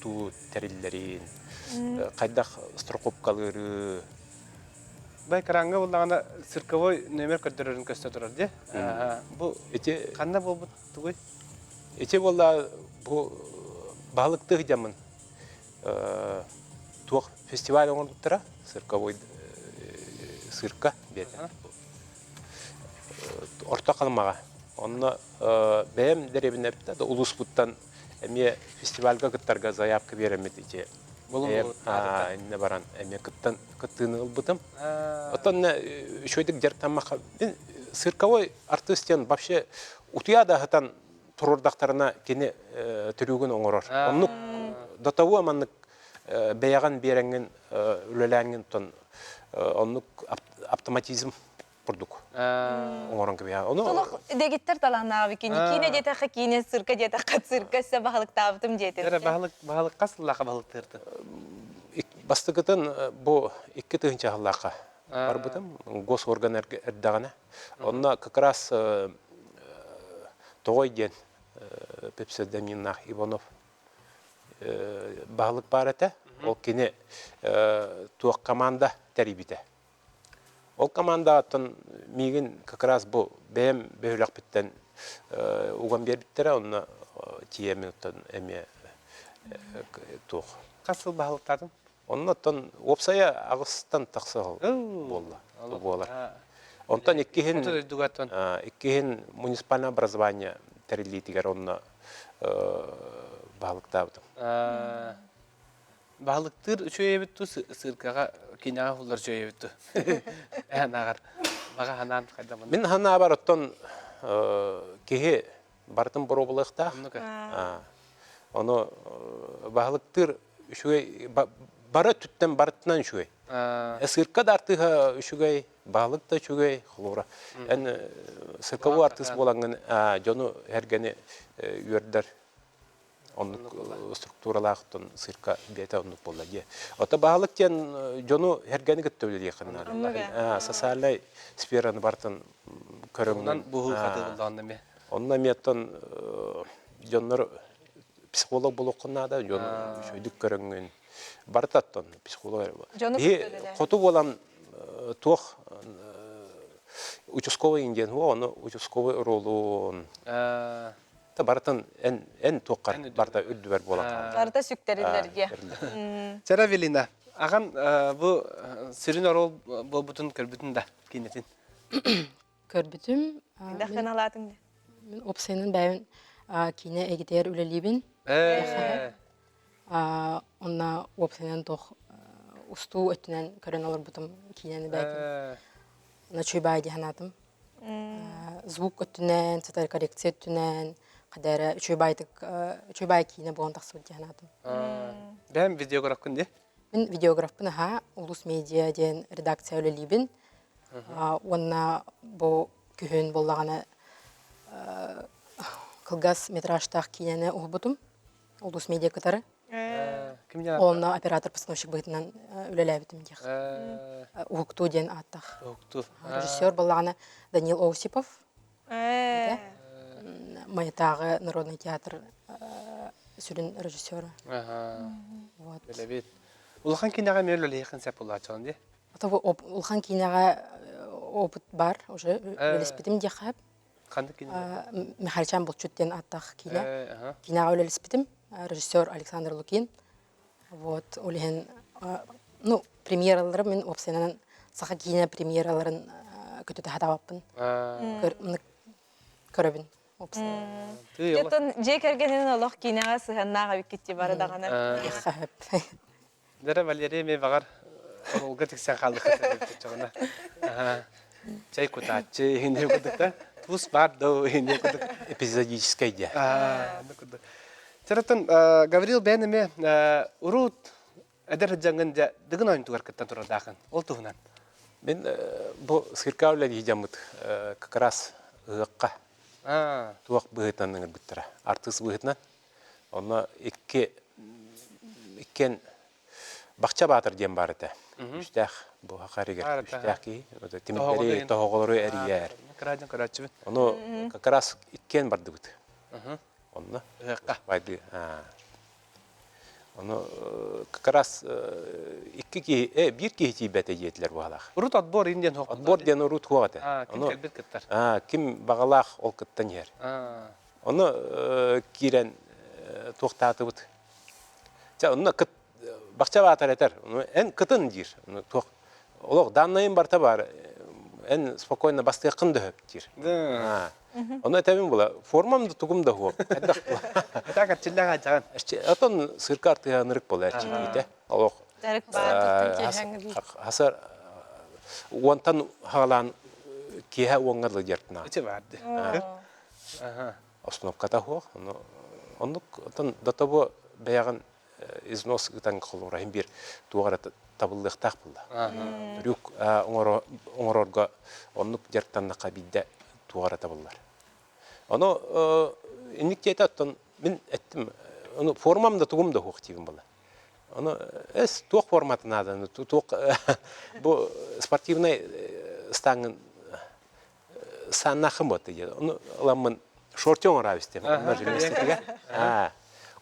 Туттуу тэриллэрин, хайдах страховкалыыры. Бу экраҥҥа буллаҕына цирковой номер көрдөрөрүн көстө турар дии. Бу ити ханна буолбут тугуй? Ити буолла бу баһылыктыы дьаммын туох фестиваль оҥорбуттара цирковой цирка диэтэ Орто Халымаҕа. Онно бэйэм дэриэбинэбиттэн да улууспуттан эмиэ фестивальга кыттарга заявка биэрэммит ити иннэ баран эмиэ кыттан кыттыыны ылбытым. Оттон үчүгэйдик дьарыктаммакка мин цирковой артыыс диэн вообще утуйа да аһытан туруордахтарына кини түрүүгүн оҥорор. Оннук до того маннык бэйэҕин биэрэҥҥин үлэлээҥҥин тон оннук автоматизм курдук оҥорон кэбиһэ. Ону Толох дэгиттэр талааннаабы кини киинэ диэтэххэ киинэ, цирка диэтэххэ цирка өссө баһылыктаабытым диэтин. Эрэ баһылык баһылыкка сыллаха баһылыктыыртын. Бастакытын бу 2000 сыллаахха барбытым госорган эрдэҕинэ. Онно как раз Тоҕой диэн псевдонимнаах Иванов баһылык баар этэ. Ол кини туох команда тэрийбитэ. Ол командаттан миигин как раз бу бэйэм бөһүөлэкпиттэн уган биэрбиттэрэ, онно тиийэммин оттон эмиэ туох. Хас сыл баһылыктаатыҥ? Онно оттон уопсайа аҕыстан тахса буолла, буолар. Онтон иккиһин иккиһин муниципальное образование тэриллиитигэр онно баһылыктаабытым. Баһылыктыыр үчүгэй эбит ту сыыркаҕа киниэхэ уһуллар үчүгэй эбит ту. Эн ааҕар баҕа санаан хайдамын. Мин санаабар оттон киһи барытын боруобалыахтаах. Ону баһылыктыыр үчүгэй бары өттүттэн барытынан үчүгэй. Сыырка да артыыһа үчүгэй, баһылык да үчүгэй, холобура. Эн цирковой артыыс буолаҥҥын дьону эргэни үөрдэр оннук структуралаах цирка бэйэтэ оннук буолла дии. Ото баһылык диэн дьону эргэни кытта үлэлиэххин наада. Социальнай сфераны барытын көрөҥнөн буһуу хатыыллаан эмиэ. Онно эмиэ оттон дьоннор психолог буолуоххун наада, дьон үчүгэйдик көрөҥҥүн барыта оттон психолог эрэ буолар. Хоту буолан туох участковый диэн ону участковый ролун та барытын эн эн туоххар барыта үрдүбэр буолан хаалар. Барыта сүктэриллэргэ. Чара Велина, аҕан бу сүрүн оруол буолбутун көрбүтүн да киинэтин? Көрбүтүм. Хайдах гыналаатыҥ? Мин уопсайынан бэйэм киинэ эйгэтигэр үлэлиибин. Онно уопсайынан туох устуу өттүнэн көрөн олорбутум киинэни бэйэтин. Ночуй баай дии санаатым. Звук өттүнэн, сытар коррекция өттүнэн, хадара үчүгэй баайтык үчүгэй баай киинэ буолан тахсыбыт дии санаатым. Бэйэм видеографкын дии? Мин видеографпын аһаа, Улус Медиа диэн редакция үлэлиибин. Уонна бу күһүн буоллаҕына кылгас метражтаах киинэни уһулбутум. Улус Медиа кытары. Онно оператор-постановщик быһыытынан үлэлээбитим диэх. Уһуктуу диэн ааттаах. Уһуктуу. Режиссер буоллаҕына Данил Осипов. Маятааҕы народный театр сүрүн режиссера. Вот. Үлэбит. Улахан киниэҕэ эмиэ үлэлиэххин сөп буолааччыгын дии? Улахан киинэҕэ опыт бар уже үлэлэспитим диэххэ. Ханнык кинигэ? Михальчан Булчут диэн ааттаах киинэ. Киинэҕэ үлэлэспитим. Режиссер Александр Лукин. Вот, ол иһин, ну, премьералары мин уопсайынан саха киинэ премьераларын көтүтэ сатаабаппын. Көрөбүн. Дьэ, дьиэ кэргэнин олох киинэҕэ сыһыаннаах эбиккит бары даҕаны. Дара Валерия эмиэ баҕар оруолга тиксэн хаалыахха сөп Чай кутааччы иһиние курдук да туус баар да иһиние курдук эпизодическай диэ. курдук. Чараттан Гаврил бэйэн эмиэ урут эдэр дьаҥын дьэ дыгын оонньутугар кыттан турардаахын ол туһунан. Мин бу сырка үлэлии дьаммыт как раз ыһыахха туох быһыытынан ыҥырбыттара артыыс быһыытынан Онно икки иккиэн Бахча Баатыр диэн баар этэ. Үстээх бу хахарыгар үстээх киһи. Тимирдэри тоһоҕолору эрийэр. Кыраадьан көрөөччүбүн. Ону как раз иккиэн бардыбыт. Онно. Байды. Ону как раз икки киһи, э, биир киһи тиийбэтэ диэтилэр быһалаах. Урут отбор ин диэн хуох. Отбор диэн урут хуох этэ. Ким кэлбит кыттар. Ким баҕалаах ол кыттан иһэр. Ону киирэн туохтаатыбыт. Чэ, онно кыт бахча баатар этэр. Эн кытын диир. Туох олох даннайым барта бар. Эн спокойно бастыаххын да хөп диир. Ону этэбин була формам да тугум да хуох. Так эрчиллээх ажаҕын. Отон сырка артыһанырык була эрчиллиитэ. Олох хасар уонтан хаалаан киэһэ уоҥҥа дылы дьартына. Ичи барды. Остановката суох. Оннук отон до того бэйэҕин износ ытан холура иһин биир туох эрэ табыллыахтаах буолла. Трюк оҥорорго оннук дьарыктаннахха биирдэ туох эрэ табыллар. Ону инник диэтэ оттон мин эттим ону формам да тугум да суох диибин буолла. Ону эс туох формата нааданы туох бу спортивнай ыстааҥҥын сааннааххын буотта диэн. Ону ыламмын шорти оҥораабыс диэн. Онно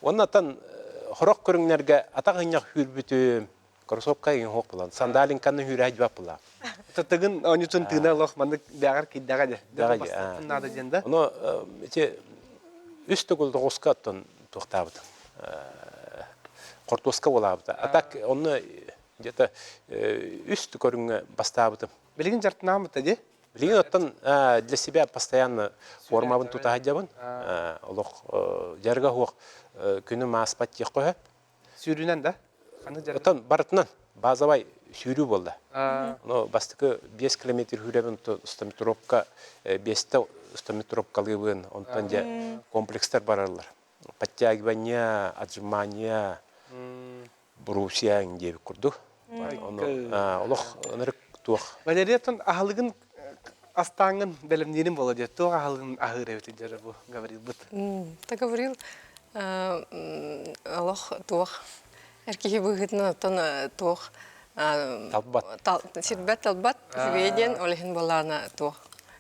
Оннотон хорох көрүҥнэргэ атах ынньах хүүрбүтүм, кроссовка иҥ хоох булан, сандалинканы хүүрэ дьыбап була. Тыгын онньутун тыына олох маннык бэҕэр кийдэҕэ дьэ. Наада диэн да. Ону ити үс төгүл тоҕуска оттон туохтаабытым. Хортуоска буолаабыта. А так онно где-то үс көрүҥҥэ бастаабытым. Билигин дьартынааммыта дии. Билигин оттон для себя постоянно формабын тута сылдьабын. Олох дьарыга суох күнүм ааспат диэх көһө. Сүүрүүнэн да? Оттон барытынан базовай сүүрүү буолла. Но бастакы 5 километр сүүрэбин, стометровка биэстэ стометровкалыыбын, онтон дьэ комплекстар бараллар. Подтягивание, отжимание, Брусья диэбит курдук. Ону олох ынырык туох. Валерия аһылыгын астааҥҥын бэлэмниирин буола диэ. Туох аһылыгын аһыыр эбит дьара бу Гаврилбыт. Та Гаврил олох туох эр киһи быһыытынан оттон туох талбат сирбэт талбат үчүгэй диэн ол иһин буоллаҕына туох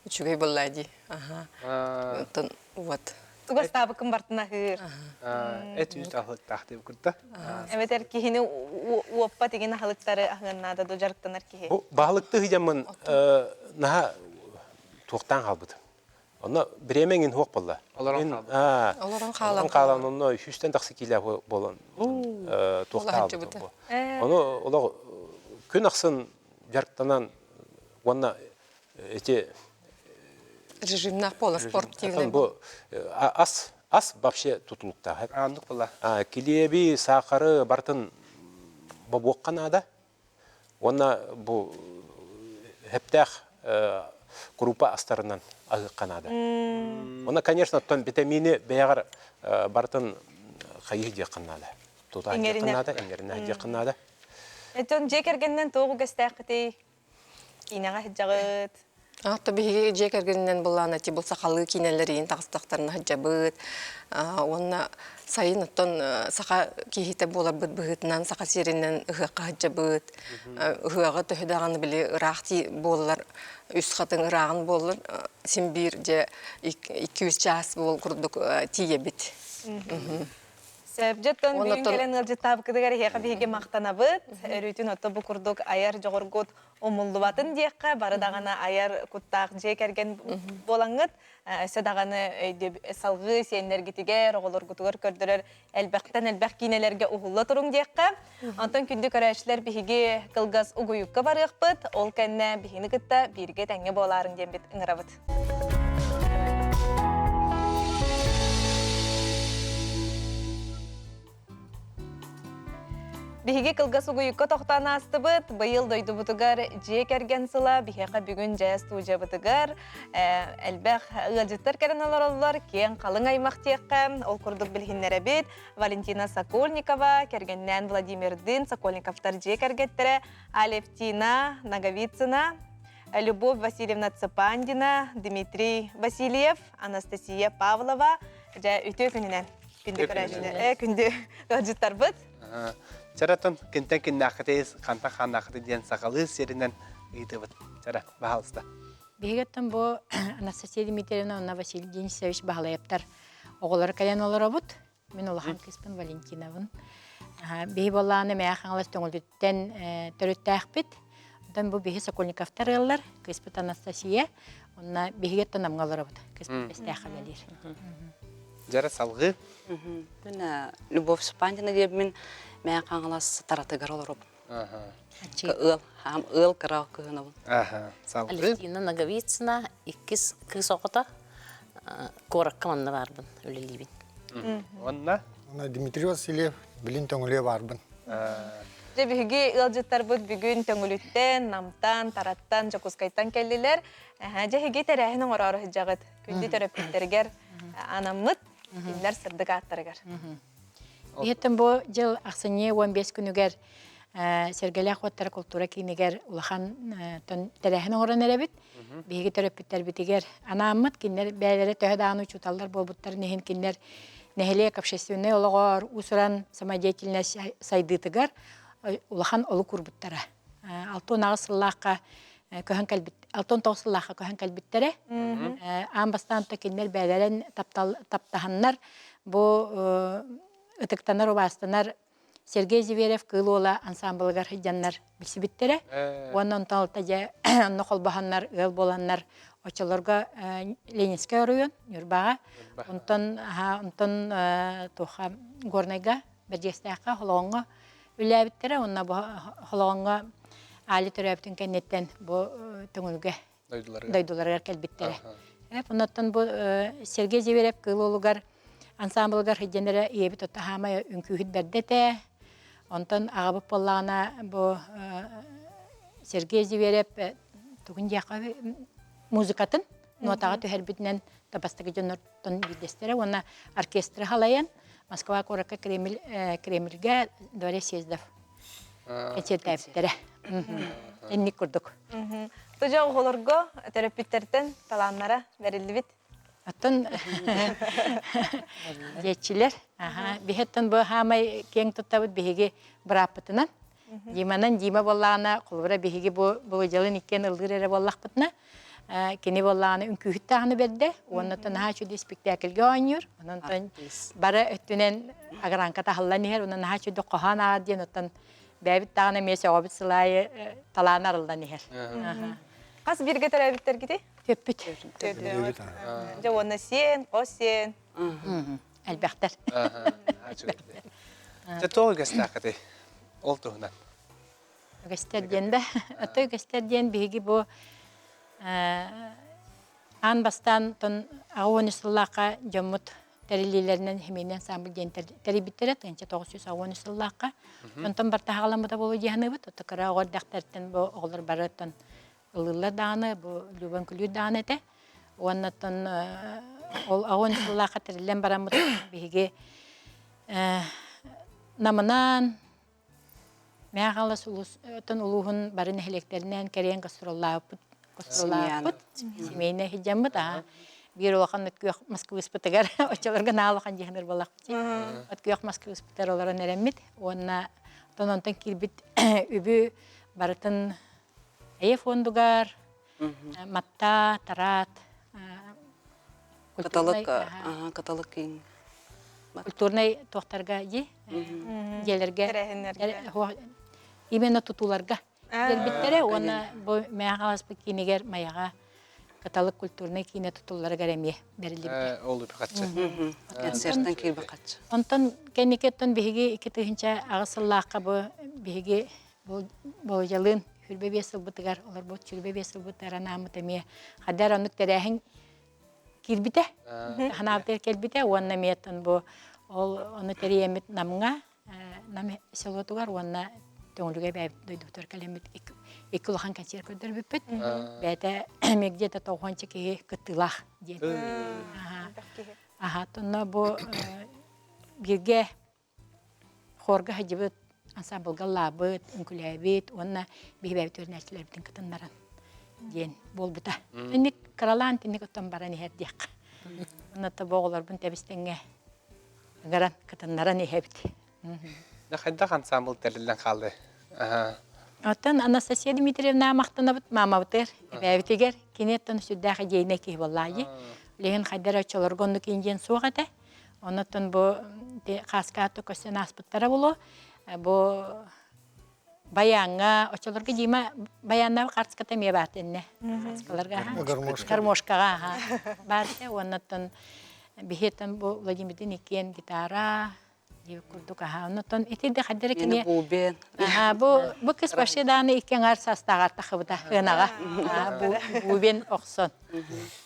үчүгэй буоллаа дии. Аха. Оттон вот Тугастаабыккын бартын аһыыр. Эт үүт аһылыктаах диэбит курда. Эбэтэр киһини уоппа тигин аһылыктары аһыаннаада ду дьарыктанар киһи. Бу баһылыкты ыйдаммын наһаа туохтаан хаалбытым. Онно бириэмэҥин хуох буолла. Олорон хаалбыт. Олорон хаалан. хаалан онно сүүстэн тахса киилэ буолан туохтаабытым. Ону олох күн ахсын дьарыктанан уонна эти режимнах буола спортивный бу ас ас вообще тутулуктаах Ааннык була. Килиэби, саахары бартын бобуохха наада. Уонна бу хэптээх крупа астарынан аһыахха наада. Уонна, конечно, оттон витамини бэйэҕэр бартын хайыы диэххин наада. Тута диэххин наада, иҥэринэ диэххин наада. Этон дьиэ кэргэнинэн туох үгэстээххитий? Киинэҕэ сылдьаҕыт? Ата биһиги дьиэ кэргэнинэн былаан эти бұл сахалыы киинэлэриин таҕыстахтарына сылдьабыт. Уонна сайын оттон саха киһитэ буоларбыт быһыытынан саха сиэринэн ыһыахха сылдьабыт. Ыһыаҕы төһө даҕаны били ыраах буоллар, үс хатыҥ ырааҕын буоллар, син биир дьэ 2-3 чаас буол курдук тиийэбит. Сөп, бүгүн кэлэн ыалдьыттаабыккытыгар эһиэхэ биһиги махтанабыт. Өрүүтүн отто бу курдук айар дьоҕургут умуллубатын диэххэ, бары даҕаны айар куттаах дьиэ кэргэн буолаҥҥыт, өссө даҕаны салҕыы сиэннэргитигэр, оҕолоргутугар көрдөрөр элбэхтэн элбэх киинэлэргэ уһулла туруҥ диэххэ. Онтон күндү көрөөччүлэр биһиги кылгас угуйукка барыахпыт, ол кэннэ биһигини кытта бииргэ тэҥҥэ буолаарыҥ диэммит ыҥырабыт. Биһиги кылгас угуйукка тохтоон аастыбыт. Быйыл дойдубутугар дьиэ кэргэн сыла биһиэхэ бүгүн дьэ студиябытыгар элбэх ыалдьыттар кэлэн олороллор. Киэҥ халыҥ аймах диэххэ, ол курдук билиһиннэрэбит. Валентина Сокольникова, кэргэннээн Владимирдыын Сокольниковтар дьиэ кэргэттэрэ Алевтина Ноговицына, Любовь Васильевна Цыпандина, Дмитрий Васильев, Анастасия Павлова. Дьэ, үтүө күнүнэн күндү көрөөччүлэр, күндү ыалдьыттарбыт. Чаратын кинтэн киннээххитий, хантан хааннааххытый диэн сахалыы сиэринэн ыйытыбыт. Чара, баһаалыста. Биһигиттэн бу Анастасия Дмитриевна уонна Василий Денисович Баһылайаптар оҕолоро кэлэн олоробут. Мин улахан кыыспын Валентинабын. Биһи буоллаҕына Мэйэ Хаҥалас Төҥүлүттэн төрүттээхпит. Онтон бу биһи Сокольниковтар ыаллар, кыыспыт Анастасия. Онно биһиги Намҥа олоробут. Кыыспыт Бэстээххэ үлэлиир. Дьара салгыы. Мин Любовь Супандина диэбин Мэйэ Хаҥалас таратыгар олоробун. Ыал, ыал кыра кыһынабын. Салгыы. Алевтина Ноговицына иккис кыыс оҕото куоракка манна баарбын, үлэлиибин. Уонна? Дмитрий Васильев, билин Төҥүлүө баарбын. Дьэ биһиги ыалдьыттарбыт бүгүн Төҥүлүттэн, Намтан, Тараттан, Дьокуускайтан кэллилэр. Дьэ эһиги тэрээһин оҥороору сылдьаҕыт. Күндү төрөппүттэригэр анаммыт кинилэр сырдык ааттарыгар. Иһиттэн бу дьыл ахсынньы 15 күнүгэр Сэргэлээх уоттара култуура киинигэр улахан тэрээһин оҥорон эрэбит. Биһиги төрөппүттэрбитигэр анааммыт, кинилэр бэйэлэрэ төһө даҕаны учууталлар буолбуттарын иһин кинилэр нэһилиэк общественнай олоҕор, уус-уран самодеятельность сайдыытыгар улахан олук уурбуттара. 68 сыллаахха көһөн кэлбит, 69 сыллаахха көһөн кэлбиттэрэ. Аан бастаан то кинилэр бэйэлэрин таптаһаннар бу ытыктанар, убаастанар Сергей Зверев Кыыл Уола ансаамбылыгар сылдьаннар билсибиттэрэ. Уонна онтон алта дьэ онно холбоһоннор ыал буоланнар оччолорго Ленинскэй оройуон Ньурбаҕа, онтон онтон туоха Горнайга Бэрдьиэстээххэ Холоҕоҥҥо үлэлээбиттэрэ уонна бу Холоҕоҥҥо Али төрөөбүтүн кэнниттэн бу Төҥүлгэ дойдуларыгар кэлбиттэрэ. Оннуттан бу Сергей Зверев Кыыл Уолугар ансаамбылыгар сылдьан эрэ ийэбит отто хаамай үҥкүүһүт бэрдэ этэ. Онтон аҕабыт буоллаҕына бу Сергей Зверев тугун диэххэ музыкатын нотаҕа түһэрбитинэн бастакы дьоннортон биирдэстэрэ уонна оркестры халайан Москва куоракка Кремль Кремльгэ дворец съездов кэнсиэртээбиттэрэ. Инник курдук. Тужа оҕолорго төрөппүттэртэн талааннара бэриллибит. Оттон диэччилэр, биһиттэн бу хаамай киэҥ туттабыт биһиги бырааппытынан. Диманан Дима буоллаҕына, холобура биһиги бу былыдьалын иккиэн ыллыыр эрэ буоллахпытына, кини буоллаҕына үҥкүүһүт даҕаны бэрдэ уонна наһаа үчүгэй спектакльга оонньуур. Онон бары өттүнэн агранка таһыллан иһэр, онон наһаа үчүгэй хоһоон ааҕар диэн оттон бэйэбит даҕаны эмиэ сөҕөбүт сылаайы талаана арыллан иһэр. Хас бииргэ төрөөбүттэргитий? Төппүт. Дьэ уонна сиэн, хос сиэн. Элбэхтэр. Дьэ тоҕо үгэстээххитий? Ол туһунан. Үгэстэр диэн да. Ото үгэстэр диэн биһиги бу аан бастаан тон аҕа сыллаахха дьоммут тэриллиилэринэн Химиэнэ ансамбль диэн тэрийбиттэрэ 1983 сыллаахха. Онтон бартаһаҕаламмыта буолуо дии саныыбыт. Ото кыра оҕо эрдэхтэриттэн бу оҕолор барыттан ылыыллар даҕаны, бу Любан күлүүр даҕаны этэ. Уонна оттон ол аҕа сыллаахха тэриллэн бараммыт биһиги намынан Мэҥэ Хаҥалас улуустан улууһун бары нэһилиэктэринэн кэриэн гастроллаабыппыт, гастроллаабыппыт, семейнэй сылдьаммыт, аа биир улахан от күөх Москвыспытыгар оччолорго наһаа улахан дьиһаныр буоллахпыт от күөх Москвыспытыгар олорон эрэммит уонна онтон онтон киирбит үбү барытын эйэ фондугар Матта, Тарат, Каталык, каталык киин. Культурнай туохтарга дии, дьиэлэргэ, именно тутууларга биэрбиттэрэ уонна бу Мэҥэ Хаҥаласпыт киинигэр Майаҕа каталык культурнай киинэ тутулларыгар эмиэ бэриллибитэ. Ол үп-харчы. Концертан киирбит харчы. Онтон кэнники оттон биһиги 2008 сыллаахха бу биһиги Болдьалыын 25 сылбытыгар олорбут 25 сылбытыгар анааммыт эмиэ хадар оннук тэрээһин киирбитэ. Ханаабытыгар кэлбитэ уонна эмиэ бу ол ону тэрийэммит Намҥа Нам селотугар уонна Төҥүлүгэ бэйэбит дойдубутугар кэлэммит икки улахан концерт көрдөрбүппүт. Бэйэтэ эмиэ где-то тоҕуонча киһи кыттыылаах диэн. Аха, онно бу бииргэ Хорга сылдьыбыт, ансаамбылга ыллаабыт, үҥкүүлээбит уонна биһибээбит үөрэнээччилэрбитин кытыннаран диэн буолбута. Инник кыралаан тинник оттон баран иһэр диэххэ. Онно бу оҕолорбун тэбис-тэҥҥэ ыҥыран кытыннаран иһэбит. Хайдах ансамбл тэриллэн хаалды? Оттон Анастасия Дмитриевна махтанабыт маамабытыгар, эбээбитигэр кини оттон сүрдээх идейнэй киһи буоллаайы. Билигин хайдар оччолорго оннук индиэн суох этэ. Оннуттан бу хааскаатта көстөн ааспыттара буолуо. Бу баяҥҥа оччолорго Дима баяннаабы карточката эмиэ баар иннэ. Карточкаларга гармошкаҕа баар этэ. Уоннаттан биһиэттэн бу Владимирдин иккиэн гитара диэбит курдук аһаа. Оннуттан ити да хайдара кини бубен. Аха бу бу кыс вообще дааны икки аҥаар састааҕар тахыбыта ыанаҕа. Бубен охсон.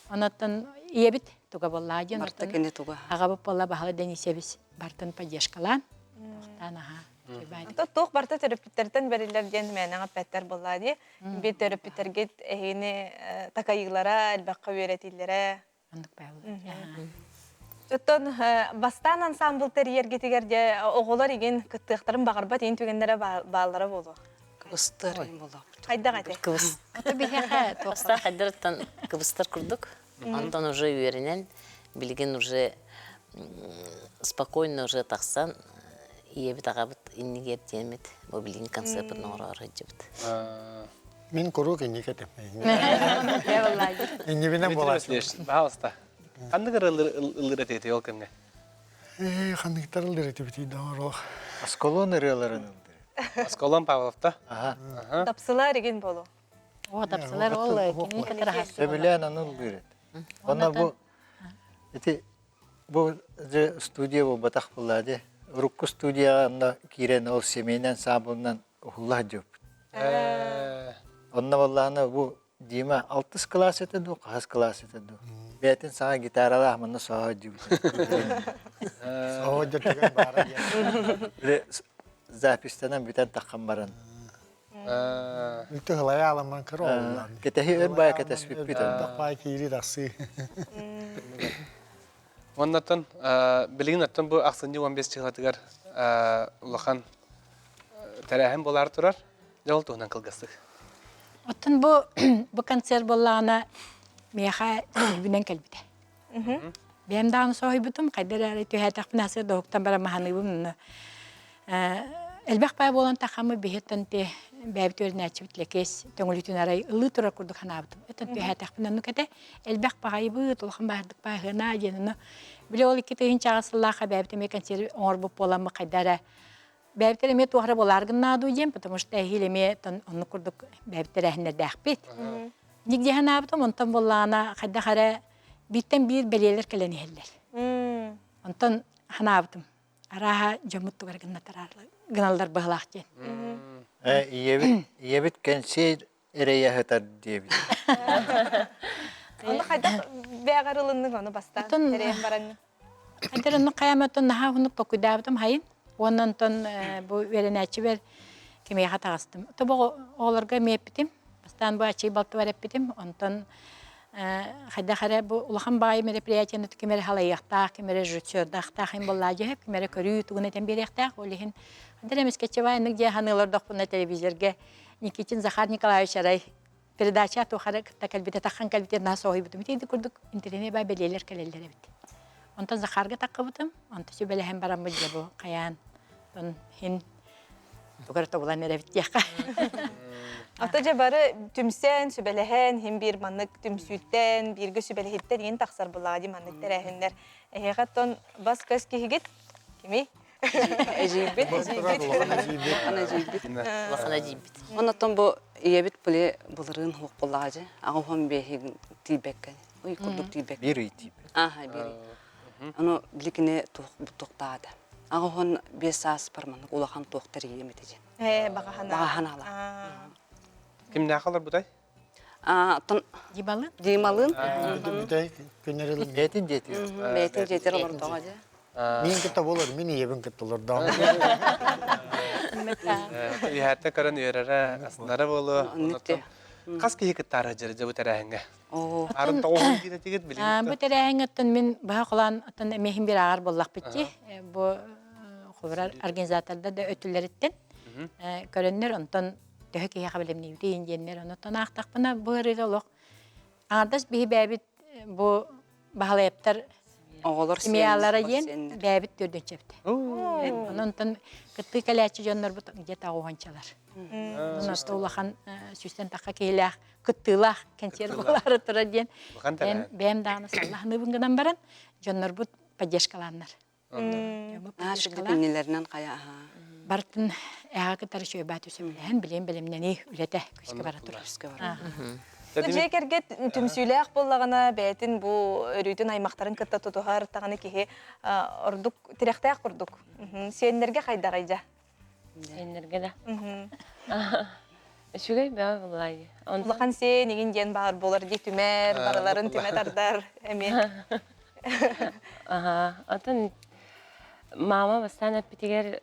Оннуттан ийэбит туга буоллаа диэн. Барта кини туга. Аҕабыт буолла баһылы Денисевич бартын поддержкалаан. Тохтаан аһаа. Ото туох барта төрөппүттэртэн бэриллэр диэн мээнэҕэ эппэттэр буоллаа дии. Биир төрөппүттэргит эһигини такайыылара, элбэххэ үөрэтиилэрэ. Оннук бааллар. Оттон бастаан ансамбл тэрийэргитигэр дьэ оҕолор игин кыттыахтарын баҕарбат иин түгэннэрэ бааллара буолуо. Кыбыстар буолуохпут. Хайдах этэй? Кыбыс. Ото биһиэхэ Бастаан хайдарыттан кыбыстар курдук. Онтон уже үөрэнэн, билигин уже спокойно уже тахсан ийэбит аҕабыт иннигэр диэммит бу билигин концерпын оҥороору сылдьыбыт. Мин куруук инник этим. Иннибинэн буолааччы. Пожалуйста. Ханнык ыллыр этиги ол кэмҥэ? Ээ, ханныктар ыллыр этибитий доҕоруох. Аскалон ырыаларын ыллыр. Аскалон Павловта? Аха. Тапсылар игин болу. О, тапсылар ол кини кытары Сөбүлээн аны ыллыр эт. Онно бу ити бу же студия буолбатах буолла ди. Урукку студияҕа онно киирэн ол семейнэн саабылынан уһулла сылдьыбыппыт. Онно буоллаҕына бу Дима алтыс кылаас этэ дуу, хаһыс кылаас этэ дуу. Бэйэтин саҥа гитаралаах манна соһо дьибит. Соһо дьэ баара диэн. Запистанан бүтэн таххан баран. Үлтү хылайа аламан кыра оҕуллан. Кэтэһи өр бая кэтэспиппит. Бай киири тахсыы. Оннотон билигин оттон бу ахсынньы 15 чыһылатыгар улахан тэрээһин буолаары турар. Дьэ ол туһунан кылгастык. Оттон бу бу концерт буоллаҕына миэхэ түүлбүнэн кэлбитэ. Бэйэм даҕаны соһуйбутум, хайда эрэ түһээтэхпинэ асы доһуктан баран маһаныыбын онно. Элбэх баай буолан тахаммыт биһиттэн ти бэйэбит үөрэнээччибит Лэкиэс төҥүлүтүн арай ылыы турар курдук санаабытым. Оттон түһээтэхпинэ оннук этэ. Элбэх баҕайыбыт, улахан баардык бааһына диэн ону били ол 2000 сыллаахха бэйэбит эмиэ консерв оҥорбут буоламмыт хайда эрэ бэйэбитэр эмиэ туох эрэ буолаар гыннаа дуу диэн, потому что эһиил эмиэ оннук курдук бэйэбит тэрээһиннэрдээхпит. Нигде санаабытым, онтон буоллаҕына хайдах эрэ бииртэн биир бэлиэлэр кэлэн иһэллэр. Онтон санаабытым, арааһа дьоммут тугу эрэ гыналлар быһылаах диэн. Э, ийэбит, ийэбит кэнсиэр эрэйэ сытар диэбит. Ону хайдах бэҕэр ылынныҥ ону бастаан эрэйэн бараҥҥын? Хайдар оннук хайаам оттон наһаа уһуннук толкуйдаабытым хайын. Уонна онтон бу үөрэнээччибэр кимиэхэ таҕыстым. Тобо оҕолорго эмиэ эппитим. Бастаан бу аччыгый балтыбар эппитим. Онтон хайдах эрэ бу улахан баайы мероприятиены ким эрэ халайыахтаах, ким эрэ режиссердаахтаах им буоллаа дьиһэ, ким эрэ көрүү тугун этэн биэриэхтээх. Ол иһин хайдар эмискэччи баайынык дьиэ ханыылар телевизорга Никитин Захар Николаевич арай передача туох эрэ кытта кэлбитэ, таххан кэлбитэ наһаа соһуйбутум. Ити курдук интэриниэ баа бэлиэлэр кэлэллэр эбит. Онтон Захарга таххыбытым, онто сүбэлэһэн бараммыт дьэ бу хайаан тон хин тугар тобулан эрэбит диэххэ. Ата дьэ бары түмсэн, сүбэлэһэн, хин биир маннык түмсүүттэн, бииргэ сүбэлэһиттэн иин тахсар булаа ди маннык тэрээһиннэр. Эһиэхэ тон бас-көс киһигит кимий? Эдьиийбит. Эдьиийбит. Эдьиийбит. Улахан эдьиийбит. Оннотон бу ийэбит били былырыын хуох буоллаҕа дьэ. Аҕа биэһи тиийбэккэ. Ый курдук тиийбэккэ. Биир ый тиийбэт. Ааха биир ый. Ону биликини туох туохтаата. Аҕа уон биэс сааспар маннык улахан туох тэрийиэм этэ дьэ. Ээ, баҕаһана. Баҕаһанаала. Кимнээх олорбутай? Оттон Дималын? Дималын. Бүтэй күннэрин Бэйэтин дьиэтигэр. Бэйэтин дьиэтигэр олордоҕо дьэ. Мин кытта болор, мин ийэбин кытта олордоҕум. Үйэһээттэ көрөн үөрэрэ, астынара буолуо. Хас киһи кыттаары дьэ дьэ бу тэрээһиҥҥэ? Арын тоҕуһун диэтигит билигин. Бу тэрээһиҥҥэ оттон мин баһа холоон оттон эмиэһин биир ааҕар буоллахпыт дии. Бу холобура организатордар да өттүлэриттэн көрөннөр онтон төһө киһиэхэ бэлэмниибитий диэннэр онтон аахтахпына бу ырыга олох аҥардас биһи бэйэбит бу баһылайаптар оҕолор семьялара диэн бэйэбит төрдүнчэбит. Онон кыттыы кэлээччи дьоннорбут где-то оҕуһанчалар. Онон улахан сүүстэн тахха киһилээх кыттыылаах кэнсиэр буолаары турар диэн бэйэм даҕаны саллаһыныбын гынан баран дьоннорбут поддержкалааннар. Иннилэринэн хайа Бартын эҕэ кытары чөйбаа түсөмүлэһэн билиэн бэлэмнэнии үлэтэ күскэ бара турар. Дьиэ кэргэн түмсүүлээх буоллаҕына бэйэтин бу өрүүтүн аймахтарын кытта тутуһар даҕаны киһи ордук тирэхтээх курдук. Сиэннэргэ хайдаҕый дьа? Сиэннэргэ да. Үчүгэй бөҕө буллаайы. Улахан сиэн игин диэн баар буолар дии түмэр, барыларын түмэ тардар эмиэ. Аха, отон мама бастаан эппитигэр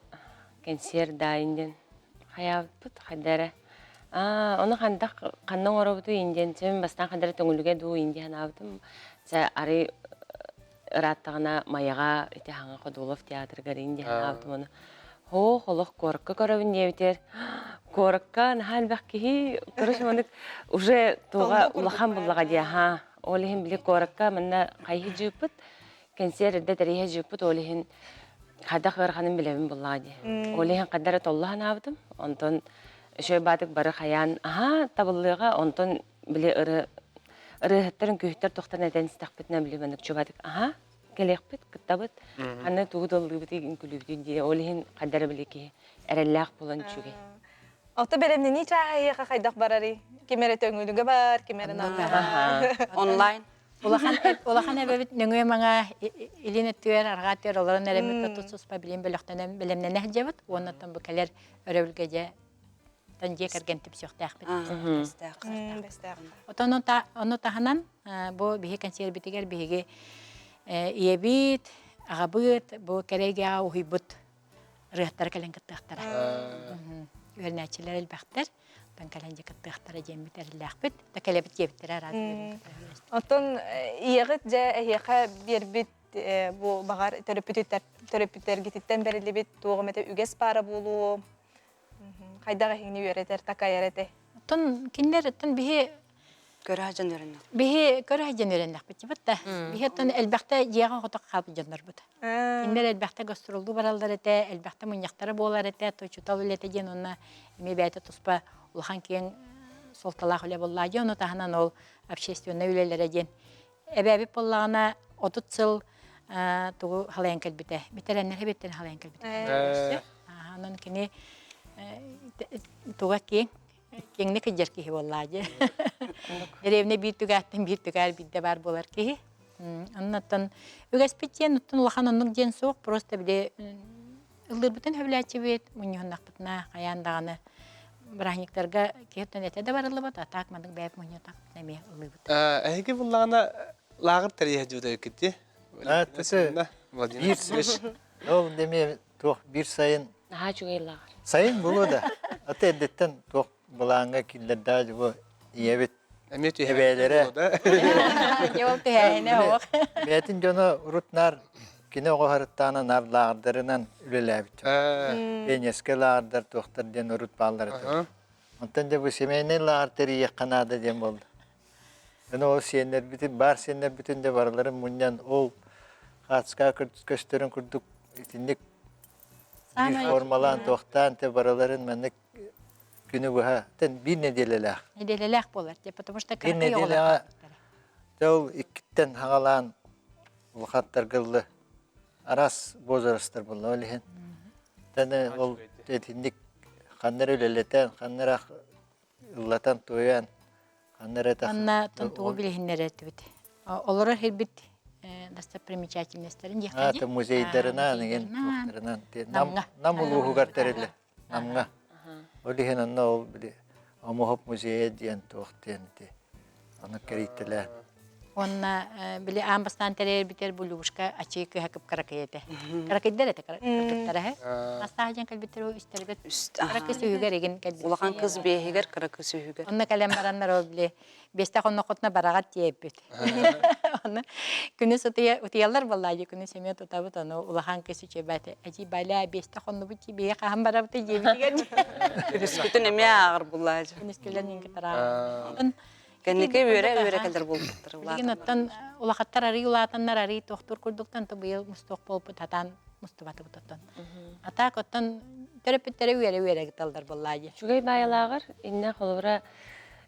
кэнсиэр даайын диэн хайаабыппыт хайда эрэ. Аа, ону хандах ханна оҥоробутуй индиэн сэмин бастаан хайда эрэ төҥүлүгэ дуу индия санаабытым. Чэ, арый ырааттаҕына Майаҕа ити хаҥа Ходулов театрыгар индия санаабытым ону Һоох, олох куоракка көрөбүн диэбитигэр, куоракка наһаа элбэх киһи, короче, маннык уже туоҕа улахан буллаҕа дии, аһаа. Ол иһин били куоракка манна хайыы дьыыппыт, кэнсиэр эрдэ тэрийэ дьыыппыт, ол иһин хайдах ыараханын билэбин буллаҕа дии. Ол иһин хайда эрэ толло санаабытым, онтон үчүгэй баатык бары хайаан, аһаа, табыллыаҕа, онтон били ыры ырыаһыттар, үҥкүүһүттэр туохтан этэн истэхпитинэ били маннык чубатык, аһаа, кэлиэхпит, кыттабыт, аны тугу да ыллыыбытый, үҥкүлүүбүтүй дии, ол иһин хайда эрэ били киһи эрэллээх буолан үчүгэй. Ото бэлэмнэнии чааһа хайдах барарый? Ким эрэ төҥүлүгэ бар, ким эрэ наада. Онлайн. Улахан улахан эбэбит нөҥүө маҥа илин өттүгэр, арҕаа өттүгэр олорон эрэммит тус-туспа билим бөлөхтөнөн бэлэмнэнэ сылдьабыт. Уонна бу кэлэр өрөбүлгэ дьэ тон дьиэ кэргэн түмсүөхтээхпит. Отон ону таһынан бу биһи кэнсиэрбитигэр биһиги ийэбит, аҕабыт бу кэрэйгэҕэ уһуйбут ырыаттара кэлэн кыттыахтара. Үөрэнээччилэр элбэхтэр. Оттон кэлэн дьэ кыттыахтара диэммит эрэллээхпит. Да кэлэбит диэбиттэрэ араас Оттон ийэҕит дьэ эһиэхэ биэрбит бу баҕар төрөппүттэргититтэн бэриллибит туох эмэтэ үгэс баара буолуо Хайдах эһигини үөрэтэр, такайар этэй? Оттон кинилэр оттон биһи Көрө дьон үөрэннэх. Биһи көрө дьон үөрэннэхпит да. Биһи оттон элбэхтэ дьиэҕэ хотох хаалбыт дьоннорбут. Кинилэр элбэхтэ гастроллуу бараллар этэ, элбэхтэ мунньахтара буолар этэ, учуутал үлэтэ диэн уонна эмиэ бэйэтэ туспа улахан киэҥ суолталаах үлэ буоллаа дии. Ону таһынан ол общественнай үлэлэрэ диэн эбээбит буоллаҕына 30 сыл тугу халайан кэлбитэ. Битэрэннэр эбиттэн халайан кэлбитэ. Онон кини туга киэҥ киэҥник кыдьар киһи буоллаа дии. Дэриэбинэ биир түгээттэн биир түгээр биирдэ баар буолар киһи. Оннуттан үгэспит диэн оттон улахан оннук диэн суох, просто били ыллыырбытын сөбүлээччибит, мунньуһуннахпытына хайаан даҕаны бырааһынньыктарга киһи оттон этэ да барыллыбат, а так маннык бэйэп мунньутахпытына эмиэ ыллыыбыт. Эһиги буллаҕына лааҕыр тэрийэ дьута үккүтти. Владимир Ол эмиэ туох биир сайын Наһаа үчүгэй лааҕыр. Сайын буолуо да. Ата эрдэттэн туох былааҥҥа киллэрдээ бу ийэбит Эмиэ эбээлэрэ. Ол түһээһинэ оҕо. Бэйэтин дьоно урут наар кини оҕо харыттаана наар лааҕырдарынан үлэлээбит. Пионерскай лааҕырдар туохтар диэн урут бааллар этэ. Онтон дьэ бу семейный лааҕыр тэрийиэххэ наада диэн буолла. Аны ол сиэннэрбитин, баар сиэннэрбитин дьэ барыларын мунньан ол хаацка көстөрүн курдук итинник биир формалаан туохтаан те барыларын маннык күнү быһа тэн биир нэдиэлэлээх. Нэдиэлэлээх буолар те потому что Биир нэдиэлэҕэ ол иккиттэн хагалаан улахаттарга ыллы араас возрастар буолла ол иһин. Таны ол итинник ханна эрэ үлэлэтэн, ханна эрэ ыллатан туойан ханна эрэ Манна тугу билиһиннэрэтибит. Олорор сирбит достопримечательностарын диэххэ музейдарынан igen туохтарынан Нам улууһугар тэриллэ Намҥа. Ол иһин онно ол били Омоһоп музейа диэн туох диэн ити ону кэрийтэлээн. Уонна били аан бастаан тэрийэрбитигэр бу Любушка ачыы кыһа кып-кыракый этэ. Кыракыйдар этэ кыргыттара эһэ. Астаах дьон кэлбиттэр үстэригэр кыра кыс үһүгэр игин кэлбит. Улахан кыз биэһигэр, кыра кыз үһүгэр. Онно кэлэн бараннар ол били биэстэх онноххутуна бараҕат тиэйбит. Ону күнүс утуйа утуйаллар буоллаа дии күнүс эмиэ тутабыт ону улахан кыс үчүгэйбэт эдьиий баля биэстэх оннубут дии биһи хаһан барабыт диэбитигэр Күнүскүтүн эмиэ ааҕар буллаа Күнүскүлэн инки тараан. Кэнники үөрэ-үөрэ кэлэр буолбуттар Билигин оттон улахаттар арый улаатаннар арый тохтуур курдуктан то быйыл мустуох буолбут хатаан. мустубатыбыт оттон. А так оттон төрөппүттэрэ үөрэ-үөрэ гыталлар буоллаа дии. Үчүгэй баайалааҕар иннэ холобура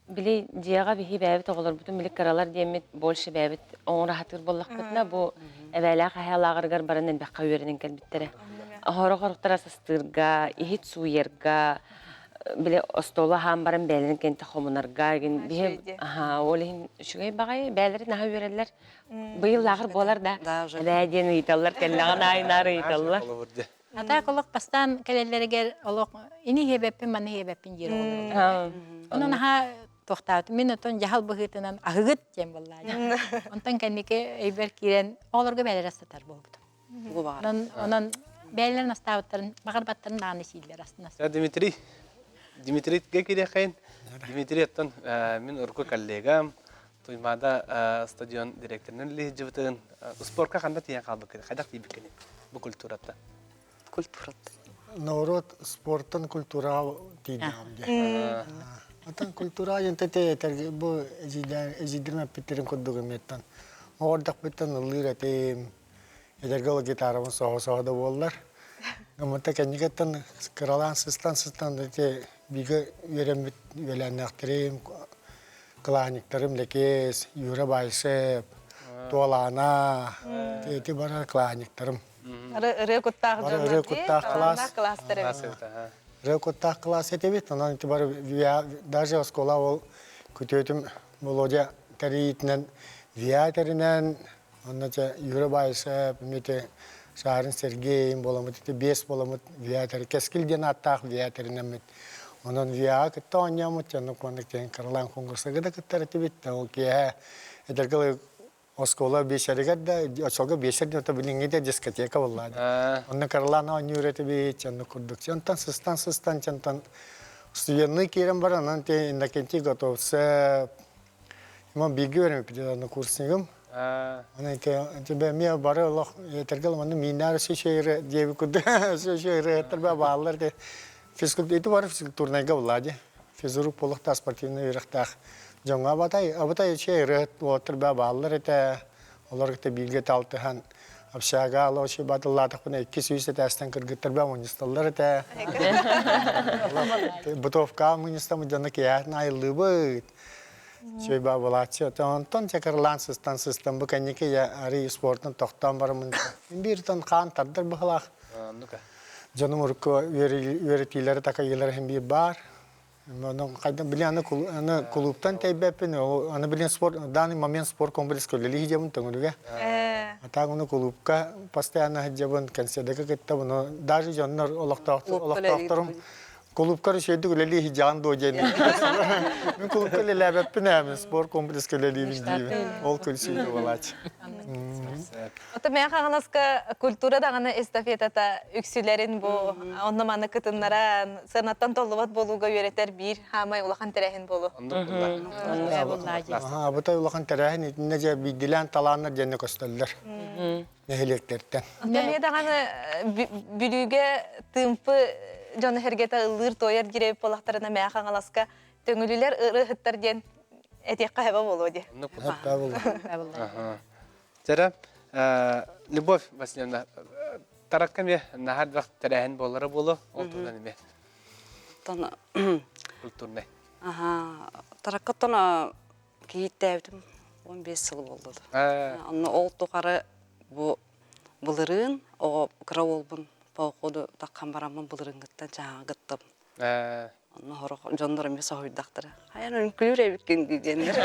били дьиэҕэ биһи бэйэбит оҕолорбутун били кыралар диэммит больше бэйэбит оҥоро сатыыр буоллахпытына бу эбээлээх эһээлааҕарыгар баран элбэххэ үөрэнэн кэлбиттэрэ. Оһоро хоруктара састыырга, иһит сууйарга, били остуолу аһаан баран бэйэлэрин кэнтэ хомунарга игин биһи аһаа ол иһин үчүгэй баҕайы бэйэлэрин аһа үөрэллэр. Быйыл лааҕыр буолар да эбээ диэн ыйыталлар кэллэҕин аайы наар ыйыталлар. А так олох бастаан кэлэллэригэр олох ини иһиэбэппин маны иһиэбэппин диир оҕолор. Онон аһаа туохтаабыт мин отон дьаһал быһыытынан аһыгыт диэн буоллаа. Онтон кэнники өйбөр киирэн оҕолорго бэйэлэрэ астатар буолбутум. Онон онон бэйэлэрин астаабыттарын баҕарбаттарын даҕаны сииллэр астына. Дмитрий Дмитрийгэ кириэхэйин. Дмитрий оттон мин урукку коллегам Туймаада стадион директорынан үлэлиһдьибытын спорка ханна тиийэн хаалбыккын хайдах тиийбиккиний бу культураттан? Культураттан. Норуот спорттан культураҕа тиийдэҕим диye. Отон культура диэн тэтэ бу эдьиийдэрим эппиттэрин курдук эмиэттэн оҕордохпуттан ыллыыр этим. Эдэргэ ол гитарабын соһо-соһо да буоллар. Гыммыта кэнникэттэн кыралаан сыстан-сыстан ити бигэ үөрэммит үөлээннээхтэрим, Кланиктарым Лэкиэс, Юра Байшев, Туолаана, ити барар кланиктарым. Ырыа куттаах Бары ырыа куттаах класс. класстар эбит. Ырыа куттаах класс этибит. Онон ити бары даже оскуола ол күтүөтүм Володя тэрийиитинэн ВИА тэринэн, онно те Юра Байшев, эмиэ Шарын Сергейин буоламмыт, ити биэс буоламмыт ВИА Кэскил диэн ааттаах ВИА тэринэммит Онон ВИА-ҕа кытта оонньооммут, оннук маннык диэн кыралаан конкурсарга да кыттар этибит. Ол киэһэ эдэргэ ылы оскуола биэсэригэр да, очолго биэсэр диэн билиҥҥи да дискотека буоллаа. Онно кыралаан оонньуур этибит, оннук курдук. Онтон сыстан-сыстан, онтон студенныы киирэн баран, онон Иннокентий Готовцев, Мон бииргэ үөрэммиппит однокурснигым. Аны тебе эмиэ бары олох этэргэ манна мииннээр өссө диэбит курдук өссө ырыаттар бааллар те физкультура ити бары физкультурнайга булла ди физрук буолуохтаах спортивный үөрэхтээх дьоҥҥо абатай абатай үчүгэй ырыаһыт уолаттар бааллар этэ олор кытта бииргэ талтыһан общага алочи батыллаатахпына 200 этээстэн кыргыттар баа мунньусталлар этэ бытовка мунньустаммыт дьоно киэһэтин айыллыыбыт Үчүгэй баабылааччы. Онтон чакырлаан сыстан сыстан бу кэнники я арый спортун тохтоон бараммын. Бииртэн хаан тардар быһылаах. Дьонум урукку үөрэтиилэри такайыылары иһин биир баар. Онон хайдан били аны аны клубтан тэйбэппин, аны билин спорт данный момент спорт комплекс үлэлии сылдьабын Төҥүлүгэ. А так ону клубка постоянно сылдьабын, концердага кыттабын. Даже дьоннор олохтоохторум Кулуупкар үчүгэйдик үлэлии сылдьаҕын дуо диэн. Мин кулуупка үлэлээбэппин ээ, мин спорт комплекска үлэлиибин диибин. Ол күлсүүнү буолааччы. Ото мен хаҥаласка культура даҕаны эстафетата үксүлэрин бу онно маны кытыннаран сыанаттан толлубат буолууга үөрэтэр биир хаамай улахан тэрээһин буолу. Абытай улахан тэрээһин итиннэ дьэ биирдилээн талааннар дьэннэ көстөллөр нэһилиэктэртэн. Эмиэ даҕаны Бүлүүгэ тыымпы дьону сэргэтэ ыллыыр туойар дирэбит буоллахтарына Мээ Хаҥаласка төҥүлүлэр ырыаһыттар диэн этиэххэ хэбэ буолуо дии. Дьэрэ, Любовь Васильевна, таракка эмиэ наһаа элбэх тэрээһин буолара буолуо, ол туһунан эмиэ. Культурнай. Аха, тараккаттан кийииттээбитим 15 сыл буолла. Онно ол тухары бу былырыын оҕо кыра уолбун по ходу таххан бараммын былырыыҥҥыттан чааҕа кыттым. Онно сорох дьоннор эмиэ соһуйдахтара. Хайан үҥкүүлүүр эбиккин дии диэннэр.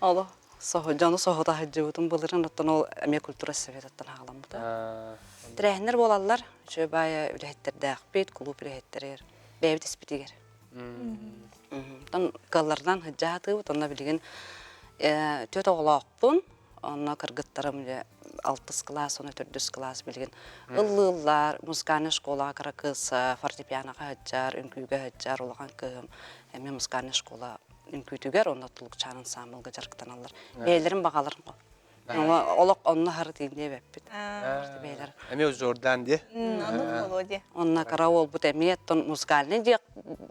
Оло соһу дьону соһута сылдьыбытым былырыын оттон ол эмиэ культура советыттан аҕаламмыта. Тэрээһиннэр буолаллар. Үчүгэй баайа үлэһиттэрдээхпит, кулууп үлэһиттэригэр, бэйэбит испитигэр. Оттон кыалларынан сылдьаатыбыт, онно билигин түөрт оҕолоохпун. Онно кыргыттарым дьэ алтыс кылаас, уонна төрдүс кылаас билигин ыллыыллар. Музыкальнай школаҕа кыра кыыс фортепианоҕа сылдьар, үҥкүүгэ сылдьар, улахан кыыһым эмиэ музыкальнай школа үҥкүүтүгэр уонна Тулукчаан ансаамбылга дьарыктаналлар. Бэйэлэрин баҕаларын. Олох онно хары тиинде бэппит. Бээлер. Эми Жордан ди. Оннук болуо Онна кара уолбут эмиэ оттон музыкальный диэх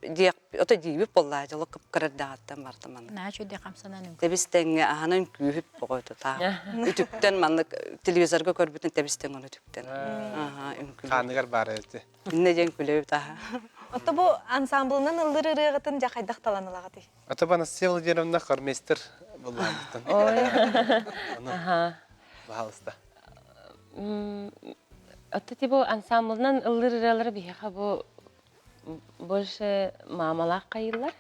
диэх ото диибит боллаа дьоло кыпкырардаҕаттан барда маннык. Наа чүдэ хамсанан үҥкүү. Тэбис тэҥҥэ аһанан күүһүп боҕойто таа. Үтүктэн маннык телевизорга көрбүтүн тэбис тэҥ оны үтүктэн. Аха үҥкүү. Хааныгар баар эти. Инне диэн күлэбит аха. Ото бу ансамблынан ыллыр ырыаҕытын дьа хайдах талан ылаҕытый? Ото Анастасия Владимировна хормейстер буллаабыттан. Ой. Аха. Баһалыста. Ото тибу ансамблынан ыллыр ырыалары биһиэхэ бу больше маамалаах хайыыллар.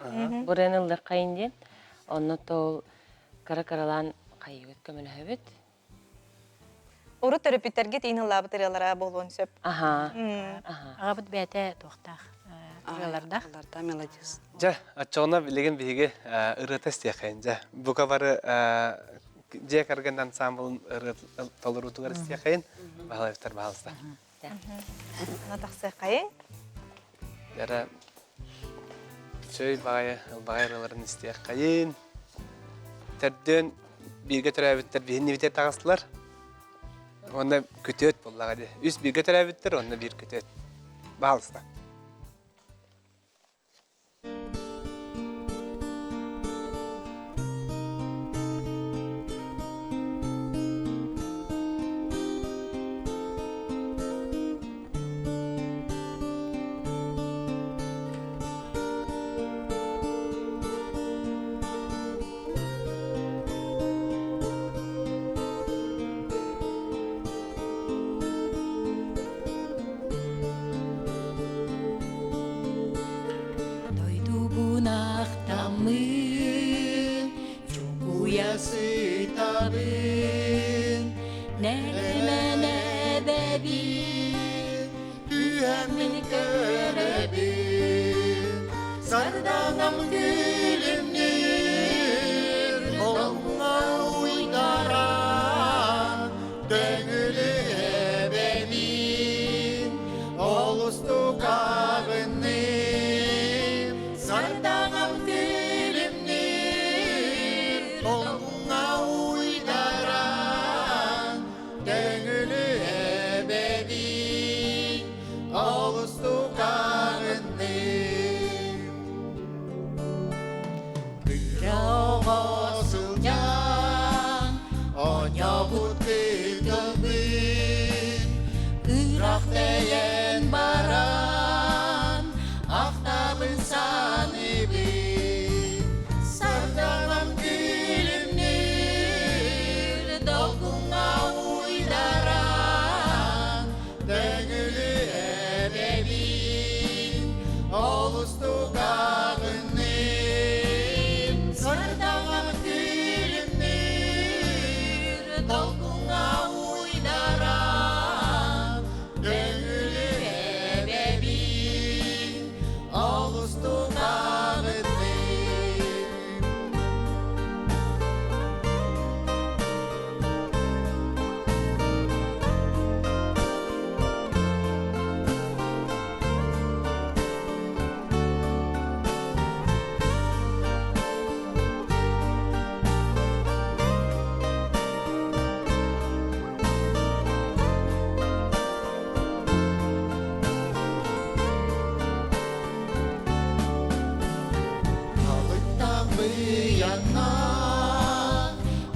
Бурен ыллыр хайын диэн. Онно тол кыра-кыралаан хайыыбыт көмөлөһөбүт. Урут төрөппүттэргит иин ыллаабыт ырыалара буолуон сөп. Аха. Аҕабыт бэйэтэ туохтаах ырыалардаах. Ырыалардаах мелодист. Дьэ, оччоҕуна билигин биһиги ырыата истиэххэйин дьэ. Бука бары дьиэ кэргэн ансамблын ырыа толоруутугар истиэххэйин. Баһылаевтар баһалыста. Ана тахсыаххайын. Дьэрэ Чөй баҕайы ылбаҕай ырыаларын истиэххэйин. Төрдүөн бииргэ төрөөбүттэр биһиннибитэ таҕыстылар. Уонна күтүөт буоллаҕа дии. Үс бииргэ төрөөбүттэр, уонна биир күтүөт. Баһалыста. Дойдубунахтаммын, чугуйа сытабын, нэлэмэнэ бэбин, түһэммин көрөбүн, сардаҥам күлүмнүүр, долгуҥа уйдаран, Төҥүлү эбэбин, олустук аҕынным, сардаҥам күлүмнүүр, долгуҥа уйдаран, Төҥүлү эбэбин, олустук аҕынным. Кыра оҕо сылдьан, оонньообут кытылбын, ыраах тэйэн баран, ахтабын саныыбын. Сардаҥам күлүмнүүр, долгуҥҥа уйдаран, Төҥүлү эбэбин, олустук аҕынным. Сардаҥам күлүмнүүр, долгуҥҥа уйдаран, Төҥүлү эбэбин, олустук аҕынным. Балыктабыйанна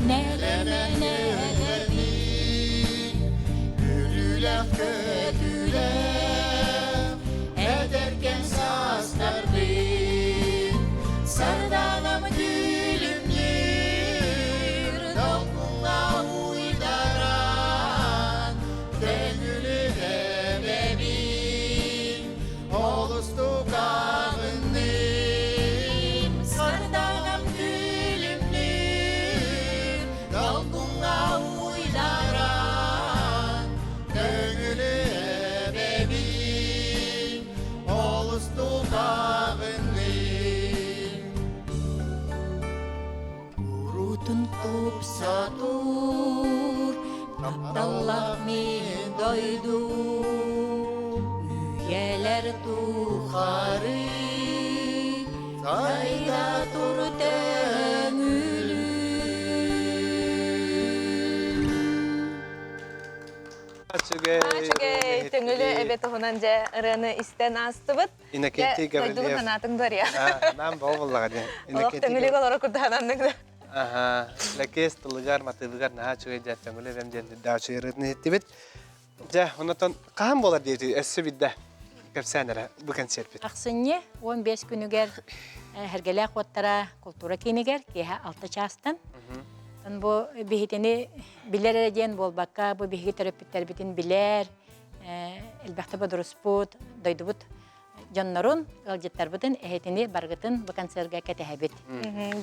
нэлэмэнэлэбин, Үрүлэх көтүлэх, эдэркэн саастарбын, Сардаҥам күлүмнүүр, долгуҥҥа уйдаран, Төҥүлү эбэбин, олустук аҕынным. Сардаҥам күлүмнүүр, долгуҥҥа уйдаран, Көҥүлү эбэбин, олустук аҕынным. Куруутун тупса тур, тапталлаах мин дойду, үйэлэр тухары сайда тур төҥүлү. үчүгэй. Үчүгэй, төҥүлү эбэ туһунан дьэ ырыаны истэн аастыбыт. Иннокентий Гаврильев. Дойдугун санаатыҥ дуория. Наам боо буоллаҕа диэн. Олох төҥүлүг олоро курдаһананнык да. Аха, Лэкиэс тылыгар, матыыбыгар наһаа үчүгэй дьэ төҥүлү эбэм диэн үрдээх үчүгэй ырыатын иһиттибит. Дьэ, онотон хаһан буолар диэти өссө бидде кэпсээн эрэ бу кэнсиэрпит. Ахсынньы 15 күнүгэр Сэргэлээх уоттара култуура киинигэр киэһэ 6 чаастан. Бу биһитини билэр эрэ диэн буолбакка, бу биһиги төрөппүттэрбитин билэр, элбэхтэ бодоруспут, дойдубут дьоннорун, ыалдьыттарбытын эһитини баргытын бу концерга кэтэһэбит.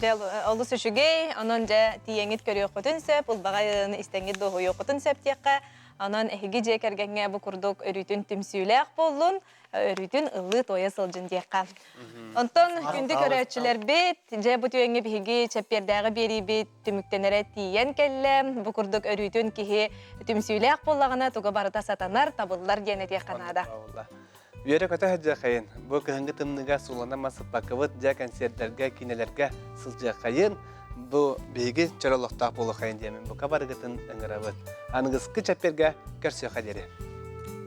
Дьэ, олус үчүгэй, онон дьэ тиийэҥҥит көрүөххүтүн сөп, ылбаҕай истэҥҥит дуоһуйуоххутун сөп диэххэ. Онон эһиги дьиэ кэргэҥҥэ бу курдук өрүүтүн түмсүүлээх буоллун, өрүүтүн ыллыы-туойа сылдьын диэххэ. Онтон күндү көрөөччүлэрбит, дьэ бу түгэҥҥэ биһиги чэппиэрдээҕи биэриибит түмүктэнэрэ тиийэн кэллэ. Бу курдук өрүүтүн киһи түмсүүлээх буоллаҕына туга барыта сатанар, табыллар диэн этиэххэ наада. Үөрэ-көтө сылдьыаххайын. Бу кыһыҥҥы тымныыга суулана сыппаккабыт, дьэ кэнсиэрдэргэ, киинэлэргэ сылдьыаххайын. Бу биһиги чөл олохтоох буолуоххайын диэмин бука барыгытын ыҥырабыт. Аныгыскы чэппиэргэ көрсүөххэ диэри.